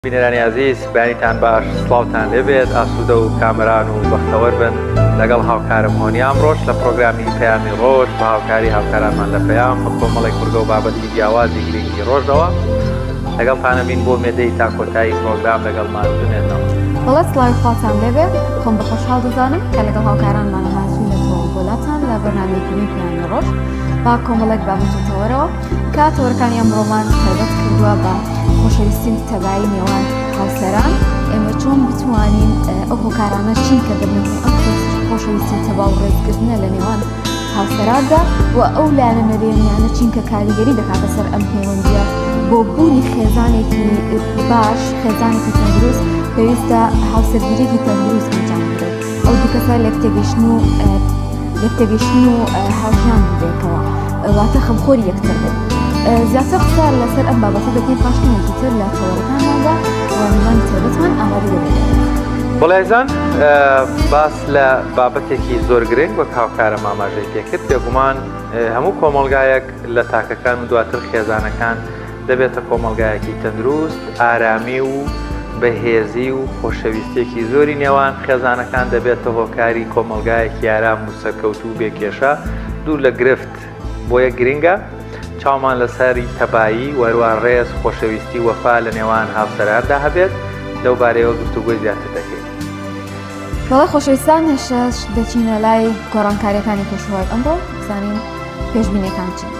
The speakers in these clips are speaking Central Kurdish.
بینەرانی ئازیز بەیانیتان باش سڵاوتان لێبێت ئاسوودە و کامەران و بەختەوەر بن لەگەڵ هاوکارم هۆنیام ڕۆژ لە پرۆگرامی پەیامی ڕۆژ بە هاوکاری هاوکارانمان لە پەیام بە کۆمەڵێک بڕگە و بابەتی جیاوازی گرنگی ڕۆژەوە لەگەڵتانە بین بۆ مێدەی تا کۆتایی پرۆگرام لەگەڵمان بمێنەوە. بەڵێ سڵاوی خواتان لێبێ خۆم بە خۆشحاڵ دەزانم کە لەگەڵ هاوکارانمان هاتوینەتەوە بۆ لاتان لە بەرنامەیەکی نوێی پەیامی ڕۆژ با کۆمەڵێک بابەت و تەوەرەوە کە تەوەرەکانی ئەمڕۆمان تایبەت کردووە بە خۆشەویستی و تەبایی نێوان هاوسەران، ئێمە چۆن بتوانین ئەو هۆکارانە چین کە دەبنە هۆی ئەم خۆشەویستی و تەبا و ڕێزگرتنە لە نێوان هاوسەراندا و ئەو لایەنە نەرێنیانە چین کە کاریگەری دەکاتە سەر ئەم پەیوەندیە بۆ بوونی خێزانێکی باش خێزانێکی تەندروست پێویستە هاوسەرگیریەکی تەندروست ئەنجام بدرێت ئەو دوو کەسە لێکتێگەیشتن و لێکتێگەیشتن و هاوژیان بێتەوە واتە خەمخۆری یەکتر بن زیاتر قسە لەسەر ئەم بابەتە دەکەین پاش کەمێکی تر لە تەوەرەکانماندا و میوانی تایبەتمان ئامادە دەبێت. بەڵێزان باس لە بابەتێکی زۆر گرنگ وەک هاوکارم ئاماژەی پێکرد بێگومان هەموو کۆمەڵگایەک لە تاکەکان و دواتر خێزانەکان دەبێتە کۆمەڵگایەکی تەندروست، ئارامی و بەهێزی و خۆشەویستیەکی زۆری نێوان خێزانەکان دەبێتە هۆکاری کۆمەڵگایەکی ئارام و سەرکەوتوو و بێ کێشە دوور لە گرفت، بۆیە گرنگە چاومان لەسەری تەبایی و هەروەها ڕێز، خۆشەویستی و وەفا لە نێوان هاوسەراندا هەبێت، لەو بارەیەوە گفتوگۆی زیاتر دەکەین. بەڵێ خۆشەویستان هێشتاش دەچینە لای گۆڕانکاریەکانی کەشوهەوای ئەمڕۆ بزانین پێشبینیەکان چین.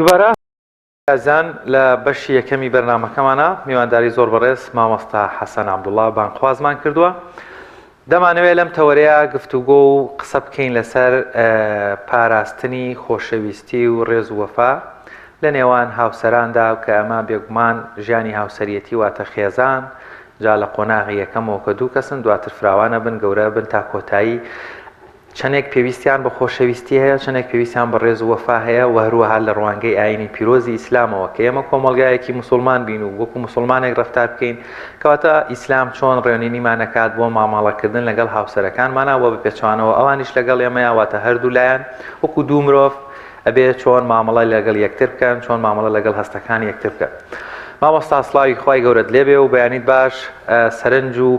دووبارە ئازیزان لە بەشی یەکەمی بەرنامەکەمانە میوانداری زۆر بەڕێز مامۆستا حەسەن عەبدوڵا بانگخوازمان کردووە دەمانەوێت لەم تەوەرەیە گفتوگۆ و قسە بکەین لەسەر پاراستنی خۆشەویستی و ڕێز و وەفا لە نێوان هاوسەراندا کە ئەمە بێگومان ژیانی هاوسەریەتی واتە خێزان جا لە قۆناغی یەکەمەوە کە دوو کەسن دواتر فراوانە بن گەورە بن تا کۆتایی چەنێک پێویستیان بە خۆشەویستی هەیە، چەنێک پێویستیان بە ڕێز و وەفا هەیە و هەروەها لە ڕوانگەی ئایینی پیرۆزی ئیسلامەوە کە ئێمە کۆمەڵگایەکی موسوڵمان بین و وەکو موسوڵمانێک ڕەفتار بکەین، کەواتە ئیسلام چۆن ڕێنوێنیمان ئەکات بۆ مامەڵەکردن لەگەڵ هاوسەرەکانمانا و بە پێچەوانەوە ئەوانیش لەگەڵ ئێمەیا واتە هەردوو لایەن وەکو دوو مرۆڤ ئەبێ چۆن مامەڵە لەگەڵ یەکتر بکەن چۆن مامەڵە لەگەڵ هەستەکانی یەکتر بکەن مامۆستا سڵاوی خوای گەورەت لێبێ و بەیانیت باش سەرنج و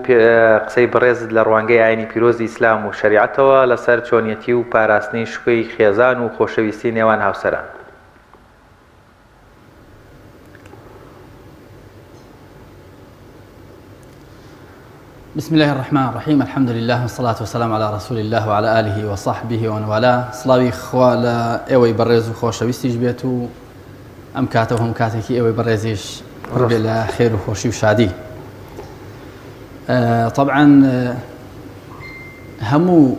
قسەی بەڕێزت لە ڕوانگەی ئاینی پیرۆزی ئیسلام و شەریعەتەوە لەسەر چۆنیەتی و پاراستنی شکۆی خێزان و خۆشەویستی نێوان هاوسەران. بسم الله الرحمن الرحیم الحمد لله والصلاة والسلام على رسول الله وعلى آله وصحبه ومن والاه سڵاوی خوا لە ئێوەی بەڕێز و خۆشەویستیش بێت و ئەم کاتە و هەم کاتێکی ئێوەی بەڕێزیش پڕ بێ لە خێر و خۆشی و شادی طبعا هەموو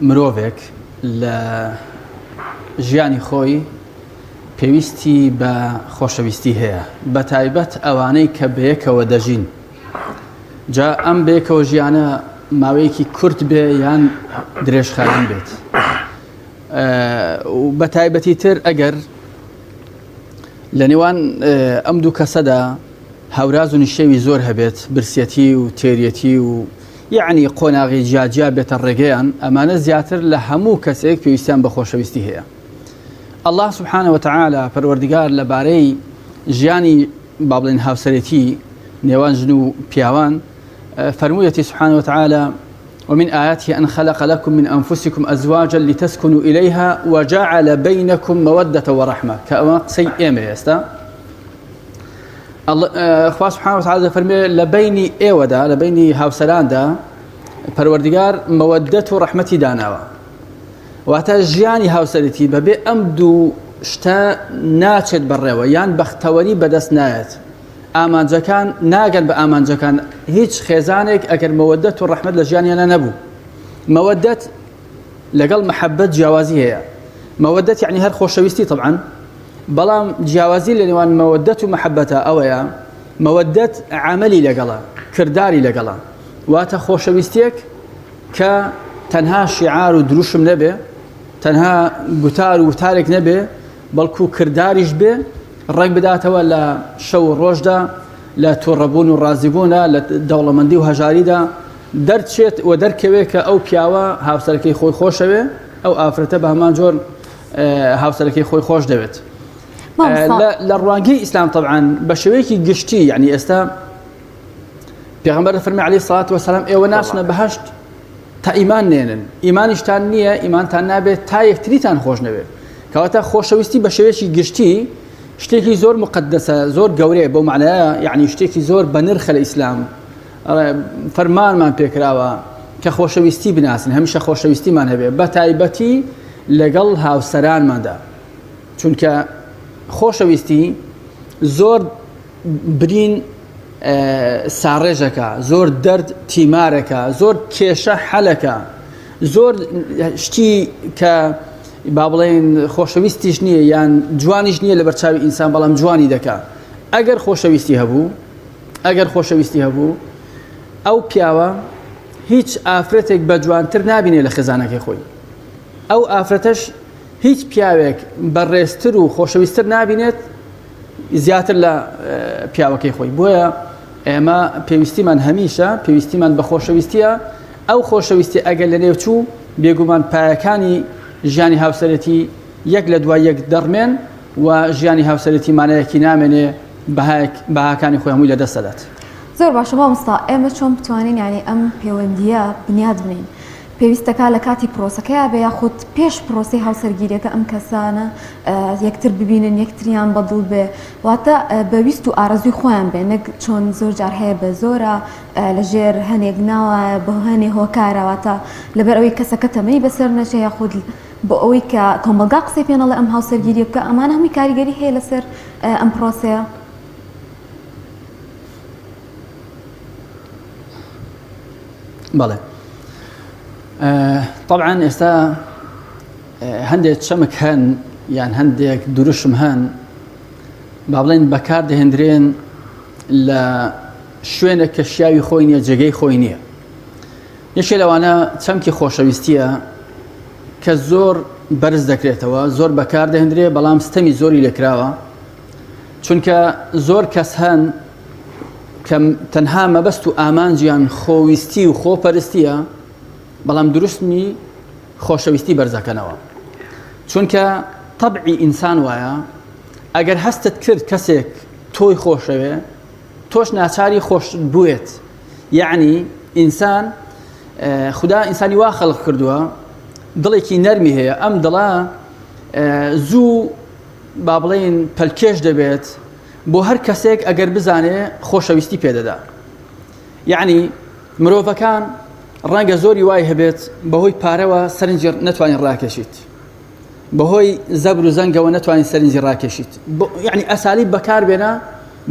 مرۆڤێک لە ژیانی خۆی پێویستی بە خۆشەویستی هەیە بە تایبەت ئەوانەی کە بەیەکەوە دەژین جا ئەم بەیەکەوە ژیانە ماوەیەکی کورت بێ یان درێژخایەن بێت بە تایبەتی تر ئەگەر لە نێوان ئەم دوو کەسەدا هەوراز و نشێوی زۆر هەبێت برسیەتی و تێریەتی و یعنی قۆناغی جیاجیا بێتە ڕێگەیان ئەمانە زیاتر لە هەموو کەسێک پێویستیان بە خۆشەویستی هەیە اللە سبحانە وتعالی پەروەردگار لەبارەی ژیانی با بڵێن هاوسەرێتی نێوان ژن و پیاوان فەرموویەتی سبحانه وتعالى ومن آياته أن خلق لكم من أنفسكم أزواجا لتسكنوا إليها وجعل بينكم مودة ورحمة كأما قسەی ئێمە ئێستا خوا سبحانه وتعالى دەفەرمێ لە بینی ئێوەدا لە بینی هاوسەراندا پەروەردگار مەوەدەت و ڕەحمەتی داناوە واتە ژیانی هاوسەرێتی بەبێ ئەم دوو شتە ناچێت بەڕێوە یان بەختەوەری بەدەست نایەت ئامانجەکان ناگەن بە ئامانجەکان هیچ خێزانێک ئەگەر مەوەدەت و ڕەحمەت لە ژیانیانە نەبوو مەوەدەت لەگەڵ محەبەت جیاوازی هەیە مەوەدەت یعنی هەر خۆشەویستی طبعا بەڵام جیاوازی لە نێوان مەوەدەت و محەبەتە ئەوەیە مەوەدەت عملی لەگەڵە کرداری لەگەڵە واتە خۆشەویستیەک کە تەنها شیعار و دروشم نەبێ، تەنها گوتار و وتارێک نەبێ، بەڵکو کرداریش بێ، ڕەنگ بداتەوە لە شەو و ڕۆژدا، لە توڕەبوون و ڕازیبوونە، لە دەوڵەمەندی و هەژاریدا دەرچێت و دەرکەوێ کە ئەو پیاوە هاوسەرەکەی خۆی خۆشەوێ، ئەو ئافرەتە بە هەمان جۆر هاوسەرەکەی خۆی خۆش دەوێت. لە ڕوانگەی ئیسلام تەبعەن بە شێوەیەکی گشتی یعنی ئێستا پێغەمبەر دەفەرمێ عەلەیهی سڵات وەسەلام ئێوە ناچنە بەهەشت تا ئیمان نێنن ئیمانیشتان نییە ئیمانتان نابێت تا یەکتریتان خۆش نەوێت کەواتە خۆشەویستی بە شێوەیەکی گشتی شتێکی زۆر مقدسە زۆر گەورەیە بۆ معناە یعنی شتێکی زۆر بەنرخە لە ئیسلام فەرمانمان پێکراوە کە خۆشەویستی بناسن هەمیشە خۆشەویستیمان هەبێ بە تایبەتی لەگەڵ هاوسەرانماندا چونکە خۆشەویستی زۆر برین ساڕێژەکە، زۆر دەرد تیمارەکە، زۆر کێشە حەلەکە، زۆر شتی کە با بڵێن خۆشەویستیش نییە یان جوانیش نییە لەبەر چاوی ئینسان بەڵام جوانی دەکا ئەگەر خۆشەویستی هەبوو ئەگەر خۆشەویستی هەبوو ئەو پیاوە هیچ ئافرەتێک بە جوانتر نابینێ لە خێزانەکەی خۆی ئەو ئافرەتەش هیچ پیاوێک بەڕێزتر و خۆشەویستتر نابینێت زیاتر لە پیاوەکەی خۆی بۆیە ئێمە پێویستیمان هەمیشە پێویستیمان بە خۆشەویستیە ئەو خۆشەویستی ئەگەر لە نێوچوو بێگومان پایەکانی ژیانی هاوسەرەتی یەک لە دوای یەک دەڕمێن و ژیانی هاوسەرەتی مانایەکی نامێنێ بەهایەک بەهاکانی خۆی هەمووی لەدەست دەدات. زۆر باشە مامۆستا ئێمە چۆن بتوانین یانی ئەم پەیوەندییە بنیات بنێین؟ پێویست دەکات لە کاتی پرۆسەکەیا بێ یاخود پێش پرۆسەی هاوسەرگیریەکە ئەم کەسانە یەکتر ببینن یەکتریان بەدڵ بێ واتە بە ویست و ئارەزوی خۆیان بێ نەک چۆن زۆر جار هەیە بە زۆرە لە ژێر هەنێک ناوە بە هەنێ هۆکارە واتە لەبەر ئەوەی کەسەکە تەمەی بەسەر نەچێ یاخود بۆ ئەوەی کە کۆمەڵگا قسەی پێ نەڵێ ئەم هاوسەرگیریە بکە ئەمانە هەمووی کاریگەری هەیە لەسەر ئەم پرۆسەیە. بەڵێ طبعا ئێستا هەندێک چەمک هەن یان هەندێک دروشم هەن با بڵێن بەکار دەهێندرێن لە شوێنێک کە شیاوی خۆی نییە جێگەی خۆی نییە یەکێ لەوانە چەمکی خۆشەویستیە کە زۆر بەرز دەکرێتەوە زۆر بەکار دەهێندرێ بەڵام ستەمی زۆری لێکراوە چونکە زۆر کەس هەن کە تەنها مەبەست و ئامانجیان خۆویستی و خۆپەرستیە بەڵام دروستنی خۆشەویستی بەرزەکەنەوە چونکە طبعی ئینسان وایە ئەگەر هەستت کرد کەسێک تۆی خۆشەوێ تۆش ناچاری خۆش بوێت یعنی ئینسان خدا ئینسانی وا خەڵق کردووە دڵێکی نەرمی هەیە ئەم دڵە زوو با بڵێین پەلکێش دەبێت بۆ هەر کەسێک ئەگەر بزانێ خۆشەویستی پێدەدا. یعنی مرۆڤەکان ڕەنگە زۆری وای هەبێت بەهۆی پارەوە سەرنجی نەتوانین ڕاکێشیت بەهۆی زەبر و زەنگەوە نەتوانین سەرنجی ڕاکێشیت یعنی ئەسالی بەکاربێنە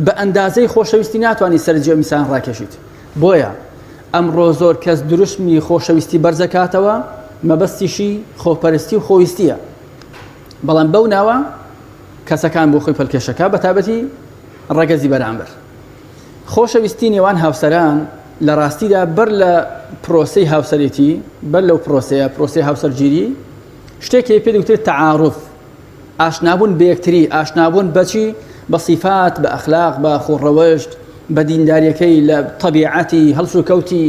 بە ئەندازەی خۆشەویستی ناتوانانی سەرنجی ئەم ئینسان ڕاکێشیت بۆیە ئەمڕۆ زۆر کەس دروشمی خۆشەویستی بەرزەکاتەوە مەبەستیشی خۆپەرستی و خۆویستیە بەڵام بەو ناوە کەسەکان بۆ خۆی پەلکێشەکە بە تابەتی ڕەگەزی بەرامبەر خۆشەویستی نێوان هاوسەران لە ڕاستیدا بەر لە پرۆسەی هاوسەرێتی بەر لەو پرۆسەیە پرۆسەی هاوسەرگیری شتێک هەیە پێ دەگوترێت تەعاروف ئاشنابوون بە یەکتری ئاشنابوون بەچی بە سیفات بە ئەخلاق بە خۆڕەوشت بە دینداریەکەی لە تەبیعەتی هەڵسوکەوتی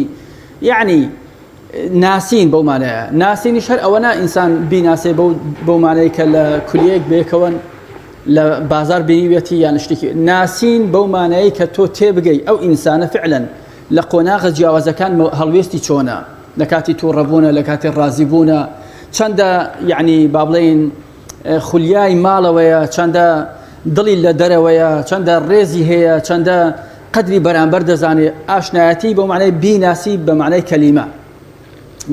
یعنی ناسین بەو مانایە ناسینیش هەر ئەوە نا ئینسان بیناسێ بەو مانای کە لە کولیەک بەیەکەوەن لە بازار بینیوێتی یان شتێکی ناسین بەو مانایی کە تۆ تێبگەی ئەو ئینسانە فعلەن لە قۆناغە جیاوازەکان هەڵوێستی چۆنە لە کاتی تووڕەبوونە لە کاتی ڕازیبوونە چەندە یعنی با بڵێین خولیای ماڵەوەیە چەندە دڵی لە دەرەوەیە چەندە ڕێزی هەیە چەندە قەدری بەرامبەر دەزانێ ئاشنایەتی بۆ معنای بیناسی بە معنای کەلیمە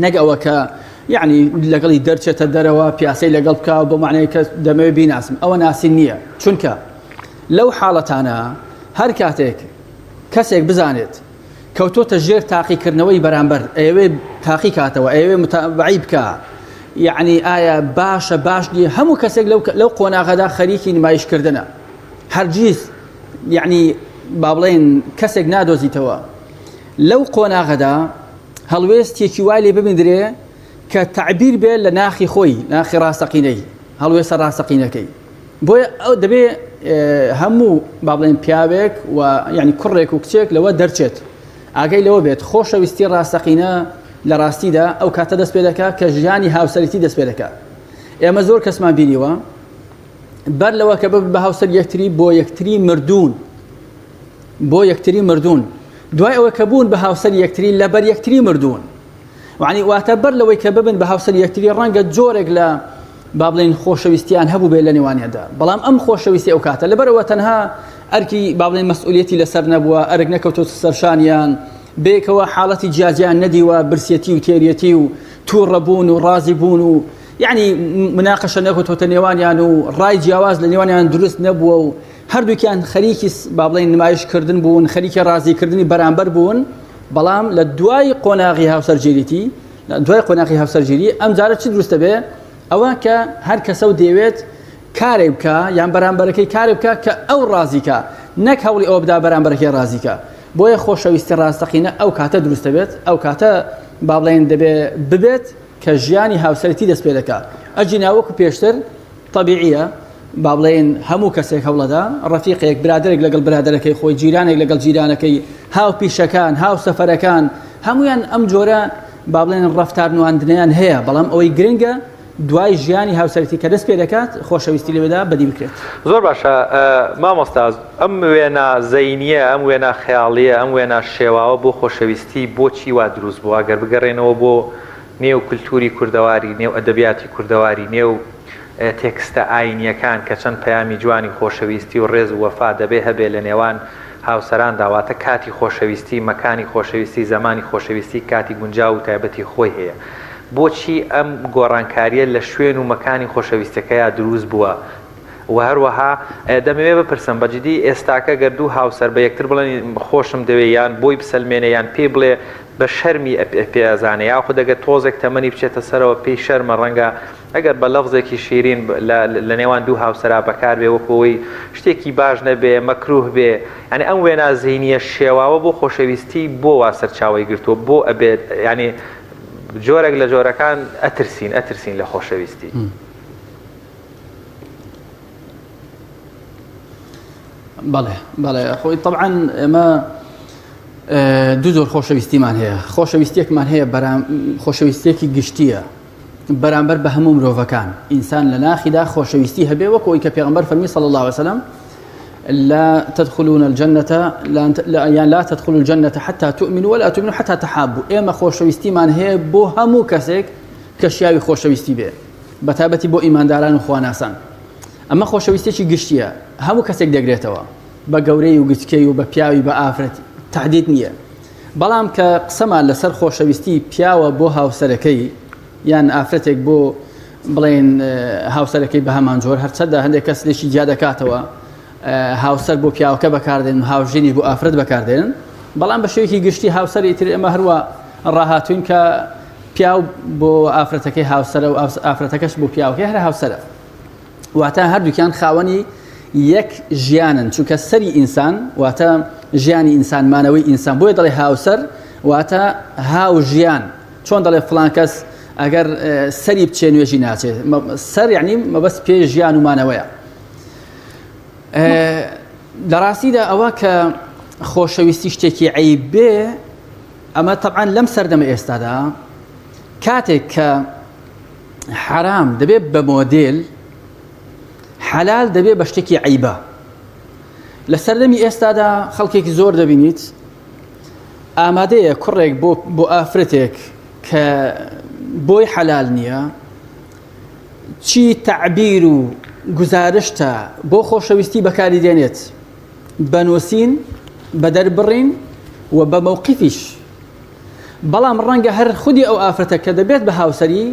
نەک ئەوە کە یعنی لەگەڵی دەرچێتە دەرەوە پیاسەی لەگەڵ بکە بۆ معنای کە دەمەوێت بیناسم ئەوە ناسین نییە چونکە لەو حاڵەتانە هەر کاتێک کەسێک بزانێت کەوتۆتە ژێر تاقیکردنەوەی بەرامبەر ئەیەوێ تاقی کاتەوە ئەیەوێ متابعی بکە یعنی ئایا باشە باش نییە هەموو کەسێک لەو قۆناغەدا خەریکی نمایشکردنە هەرگیز یعنی با بڵێن کەسێک نادۆزیتەوە لەو قۆناغەدا هەڵوێستێکی وای لێ ببیندرێ کە تعبیر بێ لە ناخی خۆی ناخی ڕاستەقینەی هەڵوێستە ڕاستەقینەکەی بۆیە ئەو دەبێ هەموو با بڵێن پیاوێک و یعنی کوڕێک و کچێک لەوە دەرچێت ئاگای لەوە بێت خۆشەویستی ڕاستەقینە لە ڕاستیدا ئەو کاتە دەست پێ دەکات کە ژیانی هاوسەرێتی دەست پێ دەکات ئێمە زۆر کەسمان بینیوە بەر لەوە کە بە هاوسەر یەکتری بۆ یەکتری مردوون بۆ یەکتری مردوون دوای ئەوە کە بوون بە هاوسەر یەکتری لەبەر یەکتری مردوون وعنی واتە بەر لەوەی کە ببن بە هاوسەر یەکتری ڕەنگە جۆرێک لە با بڵێین خۆشەویستیان هەبوو بێ لە نێوانیاندا بەڵام ئەم خۆشەویستی ئەو کاتە لەبەرەوە تەنها ئەرکی با بڵێن مەسئولیەتی لەسەر نەبووە ئەرک نەکەوتۆتە سەرشانیان بێکەوە حاڵەتی جیاجیان نەدیوە برسێتی و تێریەتی و تووڕەبوون و ڕازی بوون و یعنی مناقەشە نەکەوتۆتە نێوانیان و ڕای جیاواز لە نێوانیان دروست نەبووە و هەردووکیان خەریکی با بڵێن نمایشکردن بوون خەریکی ڕازیکردنی بەرامبەر بوون بەڵام لە دوای قۆناغی هاوسەرگیریی دوای قۆناغی هاوسەرگیری ئەم جارە چ دروست دەبێ ئەوە کە هەر کەسە و دەیەوێت کارێک بکە یان بەرامبەرەکەی کارێک بکە کە ئەو ڕازیکە نەک هەوڵی ئەوە بدا بەرامبەرەکەی ڕازیکە بۆیە خۆشەویستی ڕاستەقینە ئەو کاتە دروست دەبێت ئەو کاتە با بڵێن دەبێ ببێت کە ژیانی هاوسەرێتی دەست پێ دەکات ئەگینا وەکو پێشتر تەبیعیە با بڵێین هەموو کەسێک هەوڵەدا ڕەفیقێک برادێک لەگەڵ برادەرەکەی خۆی جیرانێک لەگەڵ جیرانەکەی هاو پیشەکان هاو سەفەرەکان هەمویان ئەم جۆرە با بڵێن ڕەفتار نواندنیان هەیە بەڵام ئەوەی گرنگە دوای ژیانی هاوسەرێتی کە دەست پێ دەکات خۆشەویستی لەوێدا بەدی بکرێت. زۆر باشە مامۆستا ئەم وێنا زەینیە ئەم وێنا خەیاڵیە ئەم وێنا شێواوە بۆ خۆشەویستی بۆچی وا دروست بووە گەر بگەڕێنەوە بۆ نێو کولتوری کوردەواری نێو ئەدەبیاتی کوردەواری نێو تێکستە ئاینییەکان کە چەند پەیامی جوانی خۆشەویستی و ڕێز و وەفا دەبێ هەبێ لە نێوان هاوسەراندا واتە کاتی خۆشەویستی، مەکانی خۆشەویستی، زەمانی خۆشەویستی کاتی گونجاو و تایبەتی خۆی هەیە. بۆچی ئەم گۆڕانکارییە لە شوێن و مەکانی خۆشەویستیەکەیا دروست بووە؟ وە هەروەها دەمەوێ بپرسم بە جدی ئێستاکە گەر دوو هاوسەر بە یەکتر بڵێن خۆشم دەوێ یان بۆی بسەلمێنێ یان پێی بڵێ بە شەرمی پێ ئەزانێ یاخود ئەگەر تۆزێک تەمەنی بچێتە سەرەوە پێی شەرمە ڕەنگە ئەگەر بە لەفزێکی شیرین لە نێوان دوو هاوسەرا بەکار بێ وەکو ئەوەی شتێکی باش نەبێ مەکروه بێ یانی ئەم وێنا زەینیە شێواوە بۆ خۆشەویستی بۆ وا سەرچاوەی گرتووە بۆ ئەبێت یانی جۆرێک لە جۆرەکان ئەترسین ئەترسین لە خۆشەویستی. بەڵێ بەڵێ خۆی طبعا ئێمە دوو زۆر خۆشەویستیمان هەیە خۆشەویستێکمان هەیە بەرام خۆشەویستێکی گشتیە بەرامبەر بە هەموو مرۆڤەکان ئینسان لە ناخیدا خۆشەویستی هەبێ وەکو ئەوی کە پێغمبەر فەرمی صلی الله علیه وسلم لا تدخلون الجنة لا یان لا تدخلوا الجنة حتى تؤمنوا ولا تؤمنوا حتى تحابوا ئێمە خۆشەویستیمان هەیە بۆ هەموو کەسێک کە شیاوی خۆشەویستی بێ بەتایبەتی بۆ ئیمانداران و خواناسان ئەمە خۆشەویستێکی گشتیە هەموو کەسێک دەگرێتەوە بە گەورەی و گچکەی و بە پیاوی بە ئافرەت تهدید نییە. بەڵام کە قسەمان لەسەر خۆشەویستی پیاوە بۆ هاوسەرەکەی یان ئافرەتێک بۆ بڵێن هاوسەرەکەی بە هەمان جۆر هەرچەندە هەندێک کەس لێکی جیا دەکاتەوە هاوسەر بۆ پیاوەکە بەکاردێن و هاوژینیش بۆ ئافرەت بەکاردێنن بەڵام بە شێوەیەکی گشتی هاوسەری تر ئێمە هەروە ڕاهاتوین کە پیاو بۆ ئافرەتەکەی هاوسەرە و ئافرەتەکەش بۆ پیاوەکەی هەر هاوسەرە واتە هەردووکیان خاوەنی یەک ژیانن چونکە سەری ئینسان واتە ژیانی ئینسان مانەوەی ئینسان بۆیە دەڵێ هاوسەر واتە هاو ژیان چۆن دەڵێ فلان کەس ئەگەر سەری بچێ نوێژی ناچێت سەر یعنی مەبەست پێ ژیان و مانەوەیە لە ڕاستیدا ئەوە کە خۆشەویستی شتێکی عیب بێ ئەمە تەبعەن لەم سەردەمە ئێستادا کاتێک کە حرام دەبێت بە مۆدێل حەلال دەبێت بە شتێکی عیبە لە سەردەمی ئێستادا خەڵکێکی زۆر دەبینیت ئامادەیە کوڕێک بۆ بۆ ئافرەتێک کە بۆی حەلال نییە چی تەعبیر و گوزارشتە بۆ خۆشەویستی بەکاری دێنێت بە نووسین بە دەربڕین و بە مەوقفیش بەڵام ڕەنگە هەر خودی ئەو ئافرەتە کە دەبێت بە هاوسەری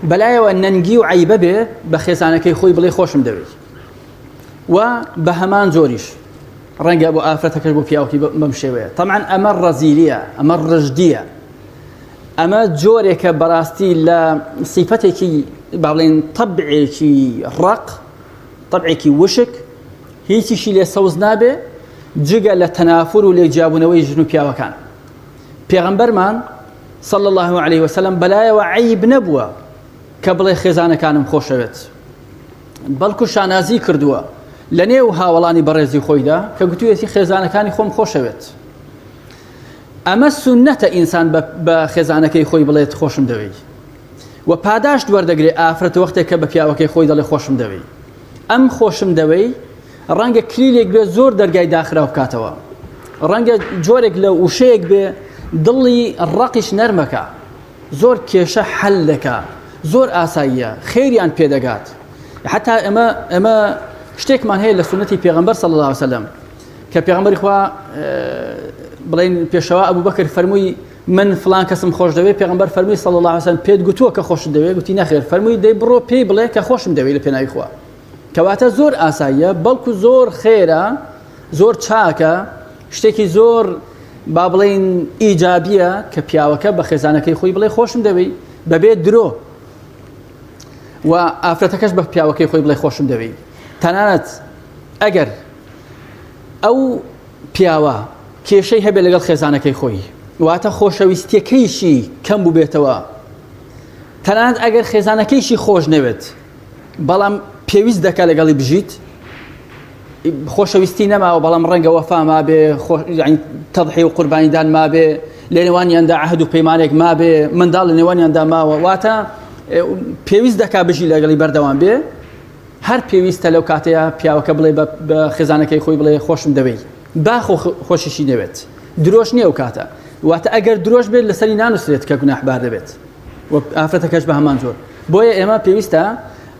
بەلایەوە نەنگی و عیبە بێ بە خێزانەکەی خۆی بڵێ خۆشم دەوێت و بە هەمان جۆریش ڕەنگە بۆ ئافرەتەکەش بۆ پیاوکی بەم شێوەیە تەمان ئەمە ڕەزیلیە ئەمە ڕژدیە ئەمە جۆرێکە بەڕاستی لە سیفەتێکی با بڵێن تەبعێکی ڕق تەبعێکی وشک هیچیشی لێ سەوز نابێ جگە لە تەنافور و لێکجیابوونەوەی ژن و پیاوەکان پێغەمبەرمان صلى الله عليه وسلم بەلایەوە عیب نەبووە کە بڵێ خێزانەکانم خۆشەوێت بەڵکو شانازی کردووە لە نێو هاوڵانی بەڕێزی خۆیدا کە گوتویەتی خێزانەکانی خۆم خۆشەوێت ئەمە سوننەتە ئینسان بە خێزانەکەی خۆی بڵێت خۆشم دەوێی و پاداشت وەردەگرێ ئافرەت وەختێک کە بە پیاوەکەی خۆی دەڵێ خۆشم دەوێی ئەم خۆشم دەوێی ڕەنگە کلیلێک بێ زۆر دەرگای داخراو بکاتەوە ڕەنگە جۆرێک لە وشەیەک بێ دڵی ڕەقیش نەرمەکە زۆر کێشە حەل دەکا زۆر ئاساییە خێریان پێدەگات حتا ئەمە ئەمە شتێکمان هەیە لە سونەتی پێغەمبەر صلی الله علیه وسلم کە پێغەمبەری خوا بڵێن پێشەوا ئەبوو بەکر فەرمووی من فلان کەسم خۆش دەوێت پێغەمبەر فەرمووی صلی الله علیه وسلم پێت گوتووە کە خۆشت دەوێت گوتی نەخێر فەرمووی دەی بڕۆ پێی بڵێ کە خۆشم دەوێت لە پێناوی خوا کەواتە زۆر ئاساییە بەڵکو زۆر خێرە زۆر چاکە شتێکی زۆر با بڵین ئیجابیە کە پیاوەکە بە خێزانەکەی خۆی بڵێ خۆشم دەوێت بەبێ درۆ و ئافرەتەکەش بە پیاوەکەی خۆی بڵێ خۆشم دەوێت تەنانەت ئەگەر ئەو پیاوە کێشەی هەبێت لەگەڵ خێزانەکەی خۆی واتە خۆشەویستیەکەیشی کەم بووبێتەوە تەنانەت ئەگەر خێزانەکەیشی خۆش نەوێت بەڵام پێویست دەکات لەگەڵی بژیت خۆشەویستی نەماوە بەڵام ڕەنگە وەفا مابێ تەضحی و قوربانیدان مابێ لە نێوانیاندا عهد و پەیمانێک مابێ منداڵ لە نێوانیاندا ماوە واتە پێویست دەکا بژی لەگەڵی بەردەوام بێ هەر پێویستە لەو کاتەیا پیاوەکە بڵێ بە خێزانەکەی خۆی بڵێ خۆشم دەوێی با خۆشیشی نەوێت درۆش نییە ئەو کاتە واتە ئەگەر درۆش بێت لەسەری نانووسرێت کە گوناحبار دەبێت و ئافرەتەکەش بە هەمان جۆر بۆیە ئێمە پێویستە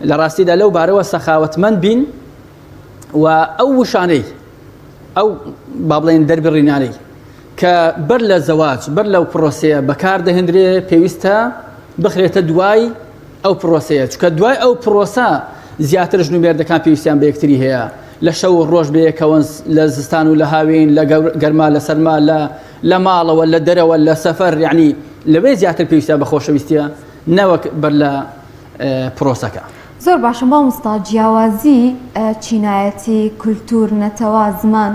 لە ڕاستیدا لەو بارەوە سەخاوەتمەند بین و ئەو وشانەی ئەو با بڵێن دەربڕینانەی کە بەر لە زەواج بەر لەو پرۆسەیە بەکار دەهێنرێ پێویستە بخرێتە دوای ئەو پرۆسەیە چونکە دوای ئەو پرۆسە زیاتر ژن و مێردەکان پێویستیان بە یەکتری هەیە لە شەو و ڕۆژ بەیەکەوەن لە زستان و لە هاوین لە گەرما لە سەرما لە لە ماڵەوە لە دەرەوە لە سەفەر یعنی لەوێ زیاتر پێویستیان بە خۆشەویستیە نەوەک بەر لە پرۆسەکە. زۆر باشە مامۆستا جیاوازی چینایەتی، کولتوور، نەتەوە، زمان،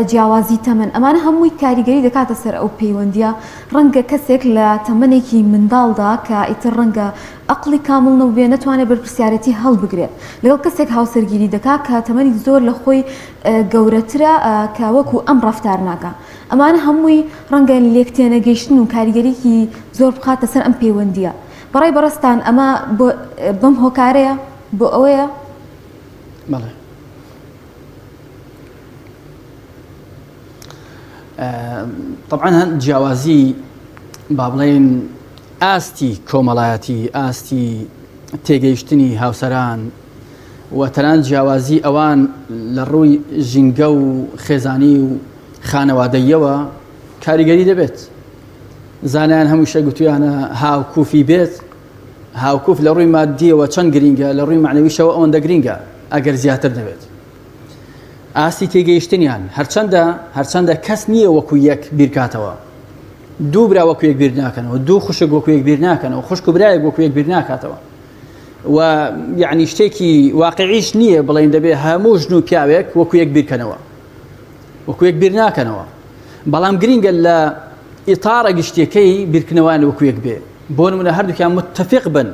جیاوازی تەمەن ئەمانە هەمووی کاریگەری دەکاتە سەر ئەو پەیوەندیە ڕەنگە کەسێک لە تەمەنێکی منداڵدا کە ئیتر ڕەنگە ئەقڵی کامڵ نەبووبێ نەتوانێت بەرپرسیارێتی هەڵبگرێت لەگەڵ کەسێک هاوسەرگیری دەکا کە تەمەنی زۆر لە خۆی گەورەترە کە وەکو ئەم ڕەفتار ناکا ئەمانە هەمووی ڕەنگە لێکتێنەگەیشتن و کاریگەریی زۆر بخاتە سەر ئەم پەیوەندیە بەڕای بەڕێزتان ئەمە بەم هۆکارەیە بۆ ئەوەیە؟ بەڵێ. طبعا هەن جیاوازی با بڵێن ئاستی کۆمەڵایەتی ئاستی تێگەیشتنی هاوسەران و تەنان جیاوازی ئەوان لە ڕووی ژینگە و خێزانی و خانەوادەیەوە کاریگەری دەبێت. زانایان هەمووشە گوتویانە هاوکوفی بێت، هاوکوف لە ڕووی مادیەوە چەند گرینگە، لە ڕووی مەعنەویشەوە ئەوەندە گرینگە ئەگەر زیاتر نەبێت. ئاستی تێگەیشتنیان هەرچەندە هەرچەندە کەس نییە وەکو یەک بیرکاتەوە. دوو برا وەکو یەک بیر ناکەنەوە، دوو خوشک وەکو یەک بیر ناکەنەوە، خوشک و برایەک وەکو یەک بیر ناکاتەوە. و یعنی شتێکی واقعیش نییە بڵێن دەبێ هەموو ژن و پیاوێک وەکو یەک بیرکەنەوە. وەکو یەک بیر ناکەنەوە. بەڵام گرینگە لە ئیتارە گشتیەکەی بیرکردنەوەیان وەکو یەک بێ. بۆ نمونە هەردووکیان متفق بن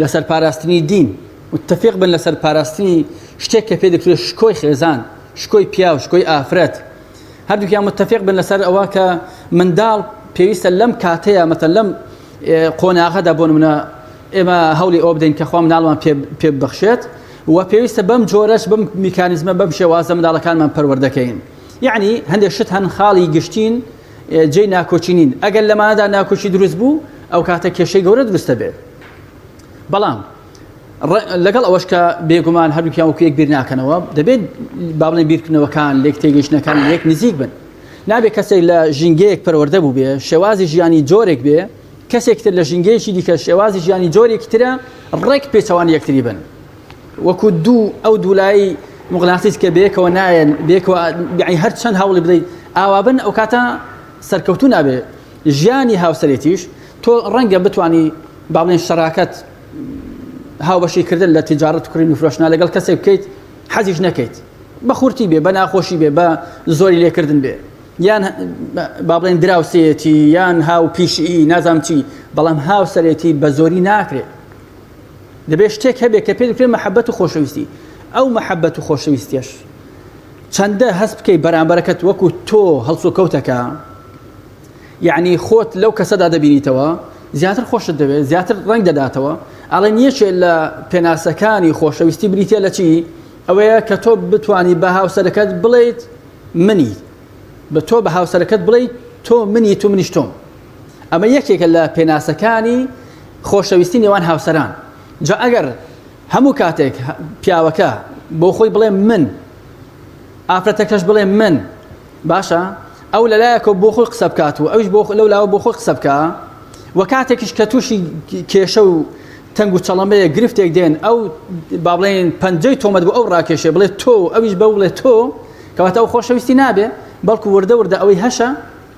لەسەر پاراستنی دین، متفق بن لەسەر پاراستنی شتێک کە پێ دەکرێت شکۆی خێزان، شکۆی پیاو، شکۆی ئافرەت. هەردووکیان متفق بن لەسەر ئەوە کە منداڵ پێویستە لەم کاتەیە مەتەن لەم قۆناغەدا بۆ نمونە ئێمە هەوڵی ئەوە بدەین کە خوا مناڵمان پێ ببەخشێت و پێویستە بەم جۆرەش بەم میکانیزمە بەم شێوازە منداڵەکانمان پەروەردەکەین. یعنی هەندێک شت هەن خاڵی گشتین جێی ناکۆکی نین، ئەگەر لەمانەدا ناکۆکی دروست بوو ئەو کاتە کێشەی گەورە دروست دەبێت. بەڵام لەگەڵ ئەوەش کە بێگومان هەردووکیان وەکو یەک بیر ناکەنەوە، دەبێت با بڵێن بیرکردنەوەکان لێک تێگەیشتنەکان لێک نزیک بن. نابێت کەسێک لە ژینگەیەک پەروەردە بوو بێ شێوازی ژیانی جۆرێک بێ، کەسێک تر لە ژینگەیەکی دیکە شێوازی ژیانی جۆرێکی ترە، ڕێک پێچەوانی یەکتری بن. وەکو دوو ئەو دوولای مغناطیس کە بەیەکەوە نایەن بەیەکەوە یعنی هەر چەند هەوڵی بدەیت ئاوا بن ئەو کاتە سەرکەوتوو نابێ. ژیانی هاوسەرێتیش تۆ ڕەنگە بتانی با بڵێن شەراکەت هاوبەشی کردن لە تیجارەت کڕین و فرۆشتنا لەگەڵ کەسێک بکەیت حەزیش نەکەیت بە خورتی بێ بە ناخۆشی بێ بە زۆری لێکردن بێ یان با بڵێن دراوسێتی یان هاو پیشی نازام چی بەڵام هاوسەرێتی بە زۆری ناکرێت. دەبێت شتێک هەبێت کە پێ دەکرێت مەحەبەت و خۆشەویستی. ئەو مەحەبەت و خۆشەویستیەش چەندە هەست بکەی بەرامبەرەکەت وەکو تۆ هەڵسوکەوتەکە، یعنی خۆت لەو کەسەدا دەبینیتەوە، زیاتر خۆشت دەوێت، زیاتر ڕەنگ دەداتەوە. ئەڵێن یەکێ لە پێناسەکانی خۆشەویستی بریتە لە چی؟ ئەوەیە کە تۆ بتانی بە هاوسەرەکەت بڵێیت منی، بە تۆ بە هاوسەرەکەت بڵێیت تۆ منی، تۆ منیش تۆم. ئەمە یەکێکە لە پێناسەکانی خۆشەویستی نێوان هاوسەران. جا ئەگەر هەموو کاتێک پیاوەکە بۆ خۆی بڵێ من، ئافرەتەکەش بڵێ من، باشە ئەو لەلایەکەوە بۆ خۆی قسە بکات و ئەویش بۆ لەو لاوە بۆ خۆی قسە بکا و کاتێکیش کە تووشی کێشە و تەنگ و چەڵەمەیە گرفتێک دێن ئەو با بڵێن پەنجەی تۆمەت بۆ ئەو ڕاکێشێ بڵێ تۆ ئەویش بەو بڵێ تۆ، کەواتە ئەو خۆشەویستی نابێ، بەڵکو وردە وردە ئەوەی هەشە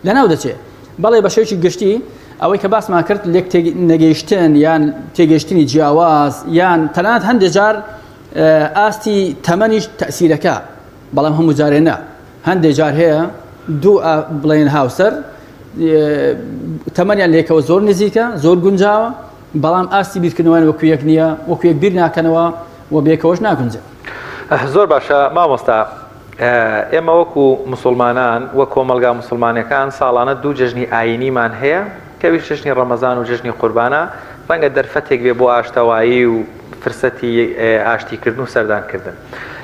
لەناو دەچێ. بەڵێ بە شێوەیەکی گشتی ئەوەی کە باسمان کرد لێک نەگەیشتن یان تێگەیشتنی جیاواز یان تەنانەت هەندێک جار ئاستی تەمەنیش تەسیرەکە، بەڵام هەموو جارێ نا. هەندێک جار هەیە دوو بڵێن هاوسەر تەمەنیان لێکەوە زۆر نزیکە، زۆر گونجاوە، بەڵام ئاستی بیرکردنەوەیان وەکو یەک نییە، وەکو یەک بیر ناکەنەوە و بێکەوەش ناگونجێن. زۆر باشە مامۆستا، ئێمە وەکو موسوڵمانان و کۆمەڵگا موسوڵمانەکان ساڵانە دوو جەژنی ئایینیمان هەیە کە ئەویش جەژنی ڕەمەزان و جەژنی قوربانە، ڕەنگە دەرفەتێک بێ بۆ ئاشتەوایی و فرسەتی ئاشتیکردن و سەردانکردن.